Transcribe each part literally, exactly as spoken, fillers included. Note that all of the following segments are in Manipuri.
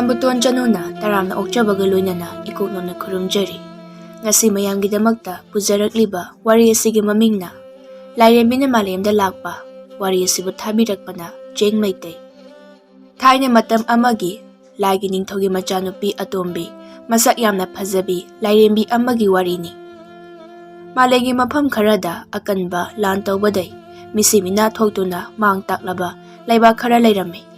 ꯅꯪꯕꯨ ꯇꯣꯟ ꯆꯅꯨꯅ ꯇꯔꯥꯝꯅ ꯑꯣꯛꯆꯕꯒ ꯂꯣꯏꯅꯅ ꯏꯀꯣꯛ ꯅꯣꯟꯅ ꯈꯨꯔꯨꯝꯖꯔꯤ꯫ ꯉꯁꯤ ꯃꯌꯥꯝꯒꯤꯗꯃꯛꯇ ꯄꯨꯖꯔꯛꯂꯤꯕ ꯋꯥꯔꯤ ꯑꯁꯤꯒꯤ ꯃꯃꯤꯡꯅ ꯂꯥꯏꯔꯦꯝꯕꯤꯅ ꯃꯥꯂꯦꯝꯗ ꯂꯥꯛꯄ꯫ ꯋꯥꯔꯤ ꯑꯁꯤꯕꯨ ꯊꯥꯕꯤꯔꯛꯄꯅ ꯆꯦꯡ ꯃꯩꯇꯩ꯫ ꯊꯥꯏꯅ ꯃꯇꯝ ꯑꯃꯒꯤ ꯂꯥꯏꯒꯤ ꯅꯤꯡꯊꯧꯒꯤ ꯃꯆꯥꯅꯨꯄꯤ ꯑꯇꯣꯝꯕꯤ, ꯃꯁꯛ ꯌꯥꯝꯅ ꯐꯖꯕꯤ ꯂꯥꯏꯔꯦꯝꯕꯤ ꯑꯃꯒꯤ ꯋꯥꯔꯤꯅꯤ꯫ ꯃꯥꯂꯦꯝꯒꯤ ꯃꯐꯝ ꯈꯔꯗ ꯑꯀꯟꯕ ꯂꯥꯟ ꯇꯧꯕꯗꯩ ꯃꯤꯁꯤ ꯃꯤꯅꯥ ꯊꯣꯛꯇꯨꯅ ꯃꯥꯡ ꯇꯥꯛꯂꯕ ꯂꯩꯕꯥꯛ ꯈꯔ ꯂꯩꯔꯝꯃꯤ꯫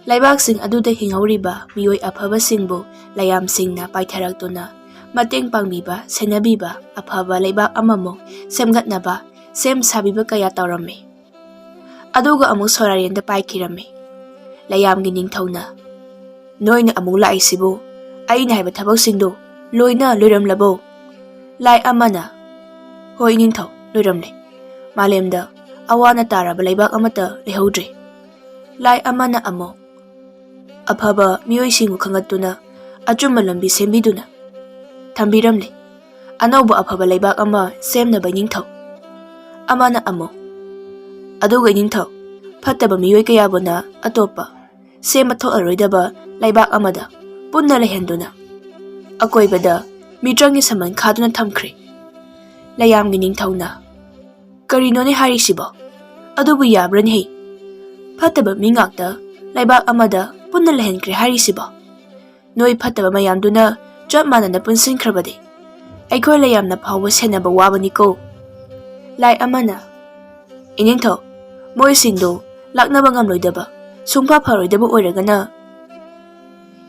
ꯂꯩꯕꯥꯛꯁꯤꯡ ꯑꯗꯨꯗ ꯍꯤꯡꯍꯧꯔꯤꯕ ꯃꯤꯑꯣꯏ ꯑꯐꯕꯁꯤꯡꯕꯨ ꯂꯩꯌꯥꯝꯁꯤꯡꯅ ꯄꯥꯏꯊꯔꯛꯇꯨꯅ ꯃꯇꯦꯡ ꯄꯥꯡꯕꯤꯕ, ꯁꯦꯟꯅꯕꯤꯕ, ꯑꯐꯕ ꯂꯩꯕꯥꯛ ꯑꯃꯃꯨꯛ ꯁꯦꯝꯒꯠꯅꯕ ꯁꯦꯝ ꯁꯥꯕꯤꯕ ꯀꯌꯥ ꯇꯧꯔꯝꯃꯤ꯫ ꯑꯗꯨꯒ ꯑꯃꯨꯛ ꯁꯣꯔꯥꯔꯦꯟꯗ ꯄꯥꯏꯈꯤꯔꯝꯃꯤ꯫ ꯂꯩꯌꯥꯝꯒꯤ ꯅꯤꯡꯊꯧꯅ, "ꯅꯣꯏꯅ ꯑꯃꯨꯛ ꯂꯥꯛꯏꯁꯤꯕꯨ ꯑꯩꯅ ꯍꯥꯏꯕ ꯊꯕꯛꯁꯤꯡꯗꯨ ꯂꯣꯏꯅ ꯂꯣꯏꯔꯝꯂꯕꯣ?" ꯂꯥꯏ ꯑꯃꯅ, "ꯍꯣꯏ ꯅꯤꯡꯊꯧ, ꯂꯣꯏꯔꯝꯂꯦ꯫ ꯃꯥꯂꯦꯝꯗ ꯑꯋꯥꯅ ꯇꯥꯔꯕ ꯂꯩꯕꯥꯛ ꯑꯃꯠꯇ ꯂꯩꯍꯧꯗ꯭ꯔꯦ꯫" ꯂꯥꯏ ꯑꯃꯅ ꯑꯃꯨꯛ, "ꯑꯐꯕ ꯃꯤꯑꯣꯏꯁꯤꯡꯕꯨ ꯈꯪꯒꯠꯇꯨꯅ ꯑꯆꯨꯝꯕ ꯂꯝꯕꯤ ꯁꯦꯝꯕꯤꯗꯨꯅ ꯊꯝꯕꯤꯔꯝꯂꯦ꯫ ꯑꯅꯧꯕ ꯑꯐꯕ ꯂꯩꯕꯥꯛ ꯑꯃ ꯁꯦꯝꯅꯕ ꯅꯤꯡꯊꯧ꯫" ꯑꯃꯅ ꯑꯃꯨꯛ, "ꯑꯗꯨꯒ ꯅꯤꯡꯊꯧ, ꯐꯠꯇꯕ ꯃꯤꯑꯣꯏ ꯀꯌꯥꯕꯨꯅ ꯑꯇꯣꯞꯄ ꯁꯦꯝꯕ ꯊꯣꯛꯂꯔꯣꯏꯗꯕ ꯂꯩꯕꯥꯛ ꯑꯃꯗ ꯄꯨꯟꯅ ꯂꯩꯍꯟꯗꯨꯅ ꯑꯀꯣꯏꯕꯗ ꯃꯤꯇ꯭ꯔꯪꯒꯤ ꯁꯝꯕꯟ ꯈꯥꯗꯨꯅ ꯊꯝꯈ꯭ꯔꯦ꯫" ꯂꯩꯌꯥꯝꯒꯤ ꯅꯤꯡꯊꯧꯅ, "ꯀꯔꯤꯅꯣꯅꯦ ꯍꯥꯏꯔꯤꯁꯤꯕꯣ? ꯑꯗꯨꯕꯨ ꯌꯥꯕ꯭ꯔꯅꯦꯍꯦ? ꯐꯠꯇꯕ ꯃꯤ ꯉꯥꯛꯇ ꯂꯩꯕꯥꯛ ꯑꯃꯗ ꯄꯨꯟꯅ ꯂꯩꯍꯟꯈ꯭ꯔꯦ ꯍꯥꯏꯔꯤꯁꯤꯕꯣ? ꯅꯣꯏ ꯐꯠꯇꯕ ꯃꯌꯥꯝꯗꯨꯅ ꯆꯞ ꯃꯥꯟꯅꯅ ꯄꯨꯟꯁꯤꯟꯈ꯭ꯔꯕꯗꯤ ꯑꯩꯈꯣꯏ ꯂꯩꯌꯥꯝꯅ ꯐꯥꯎꯕ ꯁꯦꯟꯅꯕ ꯋꯥꯕꯅꯤꯀꯣ꯫" ꯂꯥꯏ ꯑꯃꯅ, "ꯏꯅꯤꯡꯊꯧ, ꯃꯣꯏꯁꯤꯡꯗꯨ ꯂꯥꯛꯅꯕ ꯉꯝꯂꯣꯏꯗꯕ, ꯁꯨꯡꯐ ꯐꯔꯣꯏꯗꯕ ꯑꯣꯏꯔꯒꯅ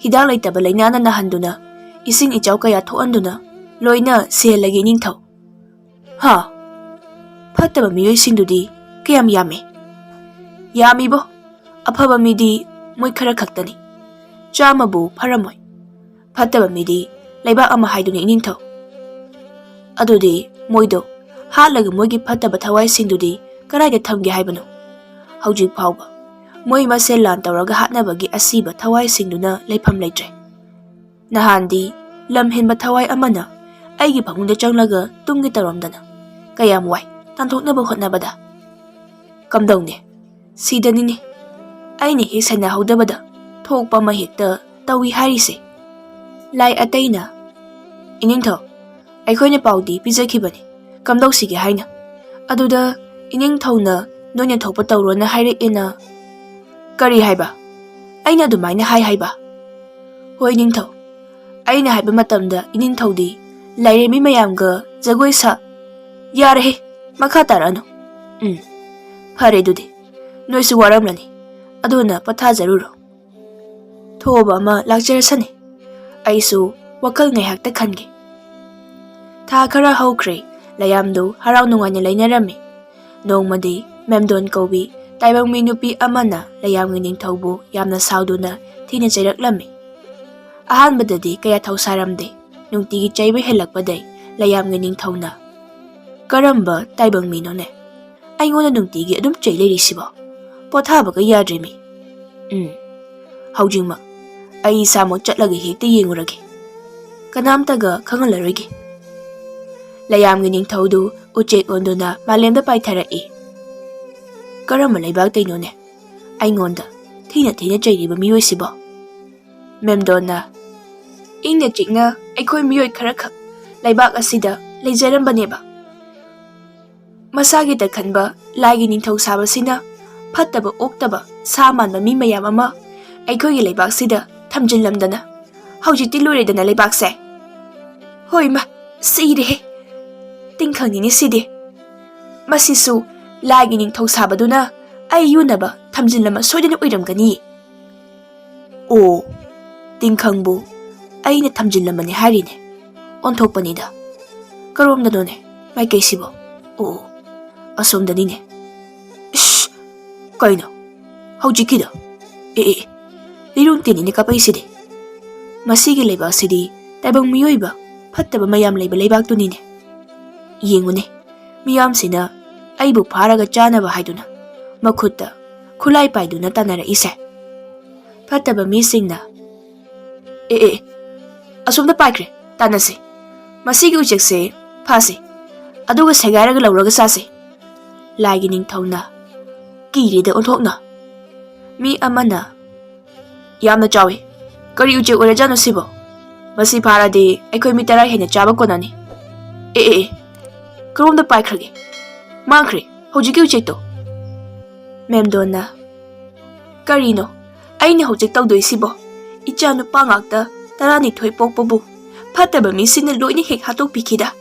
ꯍꯤꯗꯥꯛ ꯂꯩꯇꯕ ꯂꯥꯏꯅꯥꯅ ꯅꯥꯍꯟꯗꯨꯅ ꯏꯁꯤꯡ ꯏꯆꯥꯎ ꯀꯌꯥ ꯊꯣꯛꯍꯟꯗꯨꯅ ꯂꯣꯏꯅ ꯁꯤꯍꯜꯂꯒꯦ ꯏꯅꯤꯡꯊꯧ꯫" "ꯍꯥ? ꯐꯠꯇꯕ ꯃꯤꯑꯣꯏꯁꯤꯡꯗꯨꯗꯤ ꯀꯌꯥꯝ ꯌꯥꯝꯃꯤ?" "ꯌꯥꯝꯃꯤꯕꯣ꯫ ꯑꯐꯕ ꯃꯤꯗꯤ ꯃꯣꯏ ꯈꯔ ꯈꯛꯇꯅꯤ꯫ ꯆꯥꯝꯃꯕꯨ ꯐꯔꯝꯃꯣꯏ꯫ ꯐꯠꯇꯕ ꯃꯤꯗꯤ ꯂꯩꯕꯥꯛ ꯑꯃ ꯍꯥꯏꯗꯨꯅꯤ ꯏꯅꯤꯡꯊꯧ꯫ ꯑꯗꯨꯗꯤ ꯃꯣꯏꯗꯣ ꯍꯥꯠꯂꯒ ꯃꯣꯏꯒꯤ ꯐꯠꯇꯕ ꯊꯋꯥꯏꯁꯤꯡꯗꯨꯗꯤ ꯀꯗꯥꯏꯗ ꯊꯝꯒꯦ ꯍꯥꯏꯕꯅꯣ? ꯍꯧꯖꯤꯛ ꯐꯥꯎꯕ ꯃꯣꯏ ꯃꯁꯦꯜ ꯂꯥꯟ ꯇꯧꯔꯒ ꯍꯥꯠꯅꯕꯒꯤ ꯑꯁꯤꯕ ꯊꯋꯥꯏꯁꯤꯡꯗꯨꯅ ꯂꯩꯐꯝ ꯂꯩꯇ꯭ꯔꯦ꯫ ꯅꯍꯥꯟꯗꯤ ꯂꯝ ꯍꯦꯟꯕ ꯊꯋꯥꯏ ꯑꯃꯅ ꯑꯩꯒꯤ ꯐꯃꯨꯡꯗ ꯆꯪꯂꯒ ꯇꯨꯝꯒꯦ ꯇꯧꯔꯝꯗꯅ ꯀꯌꯥꯝ ꯋꯥꯏ ꯇꯥꯟꯊꯣꯛꯅꯕ ꯍꯣꯠꯅꯕꯗ꯫ ꯀꯝꯗꯧꯅꯤ? ꯁꯤꯗꯅꯤꯅꯦ꯫ ꯑꯩꯅ ꯍꯦꯛ ꯁꯦꯟꯅꯍꯧꯗꯕꯗ ꯊꯣꯛꯄ ꯑꯃ ꯍꯦꯛꯇ ꯇꯧꯏ ꯍꯥꯏꯔꯤꯁꯦ? ꯂꯥꯏ ꯑꯇꯩꯅ, "ꯏꯅꯤꯡꯊꯧ, ꯑꯩꯈꯣꯏꯅ ꯄꯥꯎꯗꯤ ꯄꯤꯖꯈꯤꯕꯅꯤ, ꯀꯝꯗꯧꯁꯤꯒꯦ ꯍꯥꯏꯅ? ꯑꯗꯨꯗ ꯏꯅꯤꯡꯊꯧꯅ ꯅꯣꯏꯅ ꯊꯣꯛꯄ ꯇꯧꯔꯣꯅ ꯍꯥꯏꯔꯛꯑꯦꯅ"꯫ "ꯀꯔꯤ ꯍꯥꯏꯕ? ꯑꯩꯅ ꯑꯗꯨꯃꯥꯏꯅ ꯍꯥꯏ ꯍꯥꯏꯕ?" "ꯍꯣꯏ ꯏꯅꯤꯡꯊꯧ, ꯑꯩꯅ ꯍꯥꯏꯕ ꯃꯇꯝꯗ ꯏꯅꯤꯡꯊꯧꯗꯤ ꯂꯥꯏꯔꯦꯝꯕꯤ ꯃꯌꯥꯝꯒ ꯖꯒꯣꯏ ꯁꯥ"꯫ "ꯌꯥꯔꯦꯍꯦ, ꯃꯈꯥ ꯇꯥꯔꯛꯑꯅꯨ꯫ ꯎꯝ, ꯐꯔꯦ ꯑꯗꯨꯗꯤ, ꯅꯣꯏꯁꯨ ꯋꯥꯔꯝꯂꯅꯤ, ꯑꯗꯨꯅ ꯄꯣꯊꯥꯖꯔꯨꯔꯣ꯫ ꯊꯣꯛꯑꯕ ꯑꯃ ꯂꯥꯛꯆꯔꯁꯅꯤ, ꯑꯩꯁꯨ ꯋꯥꯈꯜ ꯉꯥꯏꯍꯥꯛꯇ ꯈꯟꯒꯦ"꯫ ꯊꯥ ꯈꯔ ꯍꯧꯈ꯭ꯔꯦ꯫ ꯂꯩꯌꯥꯝꯗꯨ ꯍꯔꯥꯎ ꯅꯨꯡꯉꯥꯏꯅ ꯂꯩꯅꯔꯝꯃꯤ꯫ ꯅꯣꯡꯃꯗꯤ ꯃꯦꯝꯗꯣꯟ ꯀꯧꯕꯤ ꯇꯥꯏꯕꯪꯃꯤ ꯅꯨꯄꯤ ꯑꯃꯅ ꯂꯩꯌꯥꯝꯒꯤ ꯅꯤꯡꯊꯧꯕꯨ ꯌꯥꯝꯅ ꯁꯥꯎꯗꯨꯅ ꯊꯤꯅ ꯆꯩꯔꯛꯂꯝꯃꯤ꯫ ꯑꯍꯥꯟꯕꯗꯗꯤ ꯀꯌꯥ ꯊꯧꯁꯥꯔꯝꯗꯦ꯫ ꯅꯨꯡꯇꯤꯒꯤ ꯆꯩꯕ ꯍꯦꯜꯂꯛꯄꯗꯩ ꯂꯩꯌꯥꯝꯒꯤ ꯅꯤꯡꯊꯧꯅ, "ꯀꯔꯝꯕ ꯇꯥꯏꯕꯪ ꯃꯤꯅꯣꯅꯦ? ꯑꯩꯉꯣꯟꯗ ꯅꯨꯡꯇꯤꯒꯤ ꯑꯗꯨꯝ ꯆꯩ ꯂꯩꯔꯤꯁꯤꯕꯣ? ꯄꯣꯊꯥꯕꯒ ꯌꯥꯗ꯭ꯔꯤꯃꯤ꯫ ꯎꯝ, ꯍꯧꯖꯤꯛꯃꯛ ꯑꯩ ꯏꯁꯥꯃꯛ ꯆꯠꯂꯒ ꯍꯦꯛꯇ ꯌꯦꯡꯉꯨꯔꯒꯦ꯫ ꯀꯅꯥꯝꯇꯒ ꯈꯪꯍꯜꯂꯔꯣꯏꯒꯦ"꯫ ꯂꯩꯌꯥꯝꯒꯤ ꯅꯤꯡꯊꯧꯗꯨ ꯎꯆꯦꯛ ꯑꯣꯟꯗꯨꯅ ꯃꯥꯂꯦꯝꯗ ꯄꯥꯏꯊꯔꯛꯏ꯫ "ꯀꯔꯝꯕ ꯂꯩꯕꯥꯛꯇꯩꯅꯣꯅꯦ ꯑꯩꯉꯣꯟꯗ ꯊꯤꯅ ꯊꯤꯅ ꯆꯩꯔꯤꯕ ꯃꯤꯑꯣꯏꯁꯤꯕꯣ?" ꯃꯦꯝꯗꯣꯟꯅ, "ꯏꯪꯅ ꯆꯤꯛꯅ ꯑꯩꯈꯣꯏ ꯃꯤꯑꯣꯏ ꯈꯔꯈꯛ ꯂꯩꯕꯥꯛ ꯑꯁꯤꯗ ꯂꯩꯖꯔꯝꯕꯅꯦꯕ꯫ ꯃꯁꯥꯒꯤꯇ ꯈꯟꯕ ꯂꯥꯏꯒꯤ ꯅꯤꯡꯊꯧ ꯁꯥꯕꯁꯤꯅ ꯐꯠꯇꯕ ꯑꯣꯛꯇꯕ ꯁꯥ ꯃꯥꯟꯕ ꯃꯤ ꯃꯌꯥꯝ ꯑꯃ ꯑꯩꯈꯣꯏꯒꯤ ꯂꯩꯕꯥꯛꯁꯤꯗ ꯊꯝꯖꯤꯜꯂꯝꯗꯅ ꯍꯧꯖꯤꯛꯇꯤ ꯂꯣꯏꯔꯦꯗꯅ ꯂꯩꯕꯥꯛꯁꯦ꯫ ꯍꯣꯏ ꯃꯥ, ꯁꯤꯔꯦꯍꯦ꯫ ꯇꯤꯡꯈꯪꯅꯤꯅꯦ ꯁꯤꯗꯤ꯫ ꯃꯁꯤꯁꯨ ꯂꯥꯏꯒꯤ ꯅꯤꯡꯊꯧ ꯁꯥꯕꯗꯨꯅ ꯑꯩ ꯌꯨꯅꯕ ꯊꯝꯖꯤꯜꯂꯝꯕ ꯁꯣꯏꯗꯅ ꯑꯣꯏꯔꯝꯒꯅꯤ"꯫ "ꯑꯣ, ꯇꯤꯡꯈꯪꯕꯨ ꯑꯩꯅ ꯊꯝꯖꯤꯜꯂꯝꯕꯅꯤ ꯍꯥꯏꯔꯤꯅꯦ꯫ ꯑꯣꯟꯊꯣꯛꯄꯅꯤꯗ꯫ ꯀꯔꯣꯝꯗꯅꯣꯅꯦ ꯃꯥꯏꯀꯩꯁꯤꯕꯣ? ꯑꯣ, ꯑꯁꯣꯝꯗꯅꯤꯅꯦ꯫ ꯏꯁ, ꯀꯩꯅꯣ ꯍꯧꯖꯤꯛꯀꯤꯗꯣ? ꯑꯦ, ꯑꯦ, ꯂꯤꯔꯨꯡ ꯇꯦꯟꯅꯤꯅꯦ ꯀꯥꯄꯛꯏꯁꯤꯗꯤ꯫ ꯃꯁꯤꯒꯤ ꯂꯩꯕꯥꯛꯁꯤꯗꯤ ꯇꯥꯏꯕꯪ ꯃꯤꯑꯣꯏꯕ ꯐꯠꯇꯕ ꯃꯌꯥꯝ ꯂꯩꯕ ꯂꯩꯕꯥꯛꯇꯨꯅꯤꯅꯦ꯫ ꯌꯦꯡꯉꯨꯅꯦ, ꯃꯤꯌꯥꯝꯁꯤꯅ ꯑꯩꯕꯨ ꯐꯥꯔꯒ ꯆꯥꯅꯕ ꯍꯥꯏꯗꯨꯅ ꯃꯈꯨꯠꯇ ꯈꯨꯠꯂꯥꯏ ꯄꯥꯏꯗꯨꯅ ꯇꯥꯟꯅꯔꯛꯏꯁꯦ꯫ ꯐꯠꯇꯕ ꯃꯤꯁꯤꯡꯅ, "ꯑꯦ, ꯑꯦ, ꯑꯁꯣꯝꯗ ꯄꯥꯏꯈ꯭ꯔꯦ, ꯇꯥꯟꯅꯁꯦ꯫ ꯃꯁꯤꯒꯤ ꯎꯆꯦꯛꯁꯦ ꯐꯥꯁꯦ, ꯑꯗꯨꯒ ꯁꯦꯒꯥꯏꯔꯒ ꯂꯧꯔꯒ ꯆꯥꯁꯦ"꯫ ꯂꯥꯏꯒꯤ ꯅꯤꯡꯊꯧꯅ, "ꯀꯤꯔꯦꯗ ꯑꯣꯟꯊꯣꯛꯅ"꯫ ꯃꯤ ꯑꯃꯅ, "ꯌꯥꯝꯅ ꯆꯥꯎꯏ, ꯀꯔꯤ ꯎꯆꯦꯛ ꯑꯣꯏꯔꯖꯥꯠꯅꯣ ꯁꯤꯕꯣ? ꯃꯁꯤ ꯐꯥꯔꯗꯤ ꯑꯩꯈꯣꯏ ꯃꯤ ꯇꯔꯥ ꯍꯦꯟꯅ ꯆꯥꯕ ꯀꯣꯟꯅꯅꯤ꯫ ꯑꯦ, ꯑꯦ, ꯑꯦ, ꯀꯔꯣꯝꯗ ꯄꯥꯏꯈ꯭ꯔꯒꯦ? ꯃꯥꯡꯈ꯭ꯔꯦ ꯍꯧꯖꯤꯛꯀꯤ ꯎꯆꯦꯛꯇꯣ꯫ ꯃꯦꯝꯗꯣꯟꯅ, "ꯀꯔꯤꯅꯣ ꯑꯩꯅ ꯍꯧꯖꯤꯛ ꯇꯧꯗꯣꯏꯁꯤꯕꯣ? ꯏꯆꯥ ꯅꯨꯄꯥ ꯉꯥꯛꯇ ꯇꯔꯥꯅꯤꯊꯣꯏ ꯄꯣꯛꯄꯕꯨ ꯐꯠꯇꯕ ꯃꯤꯁꯤꯡꯅ ꯂꯣꯏꯅ ꯍꯦꯛ ꯍꯥꯠꯇꯣꯛꯄꯤꯈꯤꯗ꯫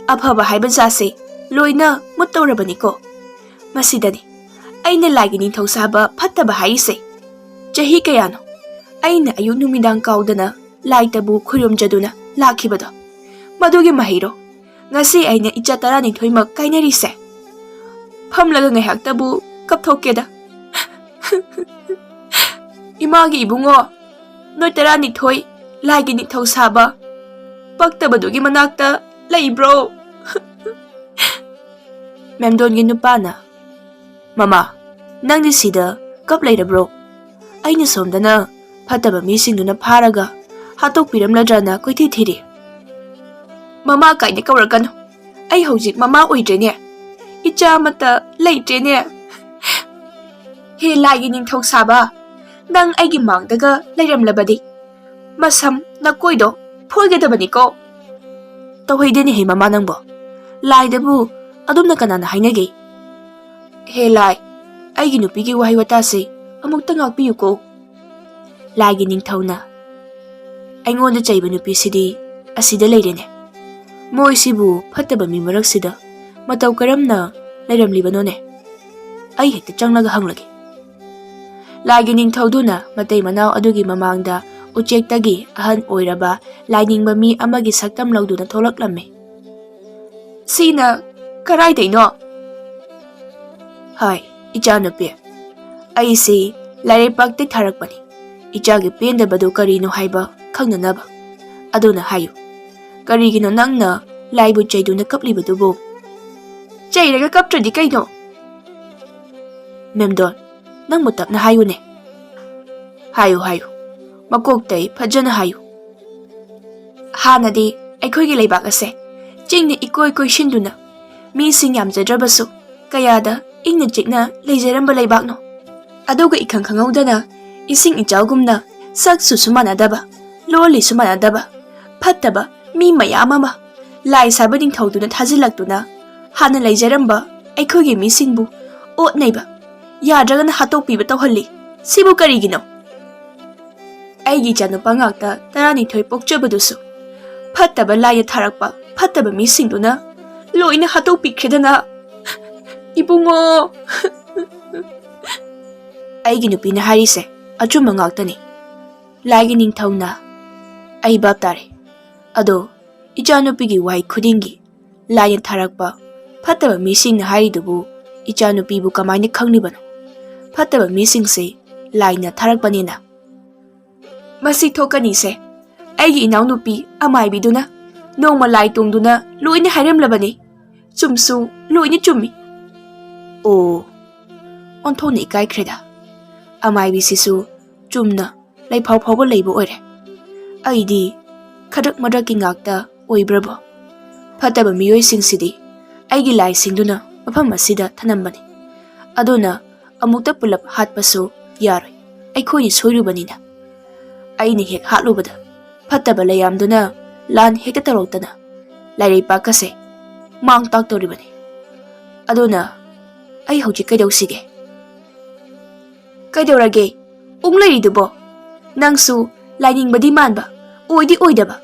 ꯑꯐꯕ ꯍꯥꯏꯕ ꯖꯥꯠꯁꯦ ꯂꯣꯏꯅ ꯃꯨꯠꯇꯧꯔꯕꯅꯤꯀꯣ꯫ ꯃꯁꯤꯗꯅꯤ ꯑꯩꯅ ꯂꯥꯏꯒꯤ ꯅꯤꯡꯊꯧ ꯁꯥꯕ ꯐꯠꯇꯕ ꯍꯥꯏꯔꯤꯁꯦ꯫ ꯆꯍꯤ ꯀꯌꯥꯅꯣ ꯑꯩꯅ ꯑꯌꯨꯛ ꯅꯨꯃꯤꯗꯥꯡ ꯀꯥꯎꯗꯅ ꯂꯥꯏꯇꯕꯨ ꯈꯨꯔꯨꯝꯖꯗꯨꯅ ꯂꯥꯛꯈꯤꯕꯗꯣ? ꯃꯗꯨꯒꯤ ꯃꯍꯩꯔꯣ ꯉꯁꯤ ꯑꯩꯅ ꯏꯆꯥ ꯇꯔꯥꯅꯤꯊꯣꯏꯃꯛ ꯀꯥꯏꯅꯔꯤꯁꯦ?" ꯐꯝꯂꯒ ꯉꯥꯏꯍꯥꯛꯇꯕꯨ ꯀꯞꯊꯣꯛꯀꯦꯗ꯫ "ꯏꯃꯥꯒꯤ ꯏꯕꯨꯡꯉꯣ, ꯅꯣꯏ ꯇꯔꯥꯅꯤꯊꯣꯏ ꯂꯥꯏꯒꯤ ꯅꯤꯡꯊꯧ ꯁꯥꯕ ꯄꯛꯇꯕꯗꯨꯒꯤ ꯃꯅꯥꯛꯇ ꯂꯩꯕ꯭ꯔꯣ?" ꯃꯦꯝꯗꯣꯟꯒꯤ ꯅꯨꯄꯥꯅ, "ꯃꯃꯥ, ꯅꯪꯗꯤ ꯁꯤꯗ ꯀꯞ ꯂꯩꯔꯕ꯭ꯔꯣ? ꯑꯩꯅ ꯁꯣꯝꯗꯅ ꯐꯠꯇꯕ ꯃꯤꯁꯤꯡꯗꯨꯅ ꯐꯥꯔꯒ ꯍꯥꯠꯇꯣꯛꯄꯤꯔꯝꯂꯗ꯭ꯔꯅ ꯀꯣꯏꯊꯤ ꯊꯤꯔꯤ꯫ ꯃꯃꯥ ꯀꯥꯏꯅ ꯀꯧꯔꯛꯀꯅꯨ꯫ ꯑꯩ ꯍꯧꯖꯤꯛ ꯃꯃꯥ ꯑꯣꯏꯗ꯭ꯔꯦꯅꯦ꯫ ꯏꯆꯥ ꯑꯃꯠꯇ ꯂꯩꯇ꯭ꯔꯦꯅꯦ꯫ ꯍꯦ ꯂꯥꯏꯒꯤ ꯅꯤꯡꯊꯧ ꯁꯥꯕ, ꯅꯪ ꯑꯩꯒꯤ ꯃꯥꯡꯗꯒ ꯂꯩꯔꯝꯂꯕꯗꯤ ꯃꯁꯝ ꯅꯀꯣꯏꯗꯣ ꯐꯣꯏꯒꯗꯕꯅꯤꯀꯣ꯫" "ꯇꯧꯍꯩꯗꯦꯅꯦꯍꯦ ꯃꯃꯥ ꯅꯪꯕꯣ꯫ ꯂꯥꯏꯗꯕꯨ ꯑꯗꯨꯝꯅ ꯀꯅꯥꯅ ꯍꯥꯏꯅꯒꯦ? ꯍꯦ ꯂꯥꯏ, ꯑꯩꯒꯤ ꯅꯨꯄꯤꯒꯤ ꯋꯥꯍꯩ ꯋꯥꯇꯥꯁꯦ ꯑꯃꯨꯛꯇ ꯉꯥꯛꯄꯤꯌꯨꯀꯣ꯫" ꯂꯥꯏꯒꯤ ꯅꯤꯡꯊꯧꯅ, "ꯑꯩꯉꯣꯟꯗ ꯆꯩꯕ ꯅꯨꯄꯤꯁꯤꯗꯤ ꯑꯁꯤꯗ ꯂꯩꯔꯦꯅꯦ꯫ ꯃꯣꯏꯁꯤꯕꯨ ꯐꯠꯇꯕ ꯃꯤ ꯃꯔꯛꯁꯤꯗ ꯃꯇꯧ ꯀꯔꯝꯅ ꯂꯩꯔꯝꯂꯤꯕꯅꯣꯅꯦ? ꯑꯩ ꯍꯦꯛꯇ ꯆꯪꯂꯒ ꯍꯪꯂꯒꯦ꯫" ꯂꯥꯏꯒꯤ ꯅꯤꯡꯊꯧꯗꯨꯅ ꯃꯇꯩ ꯃꯅꯥꯎ ꯑꯗꯨꯒꯤ ꯃꯃꯥꯡꯗ ꯎꯆꯦꯛꯇꯒꯤ ꯑꯍꯟ ꯑꯣꯏꯔꯕ ꯂꯥꯏꯅꯤꯡꯕ ꯃꯤ ꯑꯃꯒꯤ ꯁꯛꯇꯝ ꯂꯧꯗꯨꯅ ꯊꯣꯛꯂꯛꯂꯝꯃꯤ꯫ "ꯁꯤꯅ ꯀꯔꯥꯏꯗꯩꯅꯣ?" "ꯍꯥꯏ, ꯏꯆꯥꯅꯨꯄꯤ, ꯑꯩꯁꯤ ꯂꯥꯏꯔꯩꯄꯥꯛꯇꯩ ꯊꯥꯔꯛꯄꯅꯤ, ꯏꯆꯥꯒꯤ ꯄꯦꯟꯗꯕꯗꯨ ꯀꯔꯤꯅꯣ ꯍꯥꯏꯕ ꯈꯪꯅꯅꯕ꯫ ꯑꯗꯨꯅ ꯍꯥꯏꯌꯨ, ꯀꯔꯤꯒꯤꯅꯣ ꯅꯪꯅ ꯂꯥꯏꯕꯨ ꯆꯩꯗꯨꯅ ꯀꯞꯂꯤꯕꯗꯨꯕꯨ?" "ꯆꯩꯔꯒ ꯀꯞꯇ꯭ꯔꯗꯤ ꯀꯩꯅꯣ?" "ꯃꯦꯝꯗꯣꯟ, ꯅꯪꯕꯨ ꯇꯞꯅ ꯍꯥꯏꯌꯨꯅꯦ꯫" "ꯍꯥꯏꯌꯨ, ꯍꯥꯏꯌꯨ, ꯃꯀꯣꯛꯇꯩ ꯐꯖꯅ ꯍꯥꯏꯌꯨ꯫" "ꯍꯥꯟꯅꯗꯤ ꯑꯩꯈꯣꯏꯒꯤ ꯂꯩꯕꯥꯛ ꯑꯁꯦ ꯆꯤꯡꯅ ꯏꯀꯣꯏ ꯀꯣꯏꯁꯤꯟꯗꯨꯅ ꯃꯤꯁꯤꯡ ꯌꯥꯝꯖꯗ꯭ꯔꯕꯁꯨ ꯀꯌꯥꯗ ꯏꯪꯅ ꯆꯤꯛꯅ ꯂꯩꯖꯔꯝꯕ ꯂꯩꯕꯥꯛꯅꯣ꯫ ꯑꯗꯨꯒ ꯏꯈꯪ ꯈꯪꯍꯧꯗꯅ ꯏꯁꯤꯡ ꯏꯆꯥꯎꯒꯨꯝꯅ ꯁꯛꯁꯨ ꯁꯨꯃꯥꯟꯅꯗꯕ, ꯂꯣꯜꯂꯤꯁꯨ ꯃꯥꯟꯅꯗꯕ, ꯐꯠꯇꯕ ꯃꯤ ꯃꯌꯥꯝ ꯑꯃ ꯂꯥꯏ ꯁꯥꯕ ꯅꯤꯡꯊꯧꯗꯨꯅ ꯊꯥꯖꯤꯜꯂꯛꯇꯨꯅ ꯍꯥꯟꯅ ꯂꯩꯖꯔꯝꯕ ꯑꯩꯈꯣꯏꯒꯤ ꯃꯤꯁꯤꯡꯕꯨ ꯑꯣꯠꯅꯩꯕ, ꯌꯥꯗ꯭ꯔꯒꯅ ꯍꯥꯠꯇꯣꯛꯄꯤꯕ ꯇꯧꯍꯜꯂꯤ꯫ ꯁꯤꯕꯨ ꯀꯔꯤꯒꯤꯅꯣ? ꯑꯩꯒꯤ ꯏꯆꯥꯅꯨꯄꯥ ꯉꯥꯛꯇ ꯇꯔꯥꯅꯤꯊꯣꯏ ꯄꯣꯛꯆꯕꯗꯨꯁꯨ ꯐꯠꯇꯕ ꯂꯥꯏꯅ ꯊꯥꯔꯛꯄ ꯐꯠꯇꯕ ꯃꯤꯁꯤꯡꯗꯨꯅ ꯂꯣꯏꯅ ꯍꯥꯠꯇꯣꯛꯄꯤꯈ꯭ꯔꯦꯗꯅ꯫ ꯏꯕꯨꯡꯉꯣ, ꯑꯩꯒꯤ ꯅꯨꯄꯤꯅ ꯍꯥꯏꯔꯤꯁꯦ ꯑꯆꯨꯝꯕ ꯉꯥꯛꯇꯅꯤ꯫ ꯂꯥꯏꯒꯤ ꯅꯤꯡꯊꯧꯅ ꯑꯩ ꯚꯥꯞ ꯇꯥꯔꯦ꯫ ꯑꯗꯣ ꯏꯆꯥꯅꯨꯄꯤꯒꯤ ꯋꯥꯍꯩ ꯈꯨꯗꯤꯡꯒꯤ ꯂꯥꯏꯅ ꯊꯥꯔꯛꯄ ꯐꯠꯇꯕ ꯃꯤꯁꯤꯡꯅ ꯍꯥꯏꯔꯤꯗꯨꯕꯨ ꯏꯆꯥꯅꯨꯄꯤꯕꯨ ꯀꯃꯥꯏꯅ ꯈꯪꯂꯤꯕꯅꯣ? ꯐꯠꯇꯕ ꯃꯤꯁꯤꯡꯁꯦ ꯂꯥꯏꯅ ꯊꯥꯔꯛꯄꯅꯤꯅ꯫ ꯃꯁꯤ ꯊꯣꯛꯀꯅꯤꯁꯦ꯫ ꯑꯩꯒꯤ ꯏꯅꯥꯎꯅꯨꯄꯤ ꯑꯃꯥꯏꯕꯤꯗꯨꯅ ꯅꯣꯡꯃ ꯂꯥꯏ ꯇꯣꯡꯗꯨꯅ ꯂꯣꯏꯅ ꯍꯥꯏꯔꯝꯂꯕꯅꯤ꯫ ꯆꯨꯝꯁꯨ ꯂꯣꯏꯅ ꯆꯨꯝꯃꯤ꯫ ꯑꯣ, ꯑꯣꯟꯊꯣꯛꯅ ꯏꯀꯥꯏꯈ꯭ꯔꯦꯗ꯫ ꯑꯃꯥꯏꯕꯤꯁꯤꯁꯨ ꯆꯨꯝꯅ ꯂꯩꯐꯥꯎ ꯐꯥꯎꯕ ꯂꯩꯕ ꯑꯣꯏꯔꯦ꯫ ꯑꯩꯗꯤ ꯈꯗ꯭ꯔꯛ ꯃꯗ꯭ꯔꯛꯀꯤ ꯉꯥꯛꯇ ꯑꯣꯏꯕ꯭ꯔꯕꯣ? ꯐꯠꯇꯕ ꯃꯤꯑꯣꯏꯁꯤꯡꯁꯤꯗꯤ ꯑꯩꯒꯤ ꯂꯥꯏꯁꯤꯡꯗꯨꯅ ꯃꯐꯝ ꯑꯁꯤꯗ ꯊꯅꯝꯕꯅꯤ꯫ ꯑꯗꯨꯅ ꯑꯃꯨꯛꯇ ꯄꯨꯂꯞ ꯍꯥꯠꯄꯁꯨ ꯌꯥꯔꯣꯏ, ꯑꯩꯈꯣꯏꯅ ꯁꯣꯏꯔꯨꯕꯅꯤꯅ꯫ ꯑꯩꯅ ꯍꯦꯛ ꯍꯥꯠꯂꯨꯕꯗ ꯐꯠꯇꯕ ꯂꯩꯌꯥꯝꯗꯨꯅ ꯂꯥꯟ ꯍꯦꯛꯇ ꯇꯧꯔꯛꯇꯅ ꯂꯥꯏꯔꯩꯄꯥꯛꯀꯁꯦ ꯃꯥꯡ ꯇꯥꯛꯇꯧꯔꯤꯕꯅꯤ꯫ ꯑꯗꯨꯅ ꯑꯩ ꯍꯧꯖꯤꯛ ꯀꯩꯗꯧꯁꯤꯒꯦ? ꯀꯩꯗꯧꯔꯒꯦ? ꯎꯪ ꯂꯩꯔꯤꯗꯨꯕꯣ? ꯅꯪꯁꯨ ꯂꯥꯏꯅꯤꯡꯕꯗꯤ ꯃꯥꯟꯕ, ꯑꯣꯏꯗꯤ ꯑꯣꯏꯗꯕ,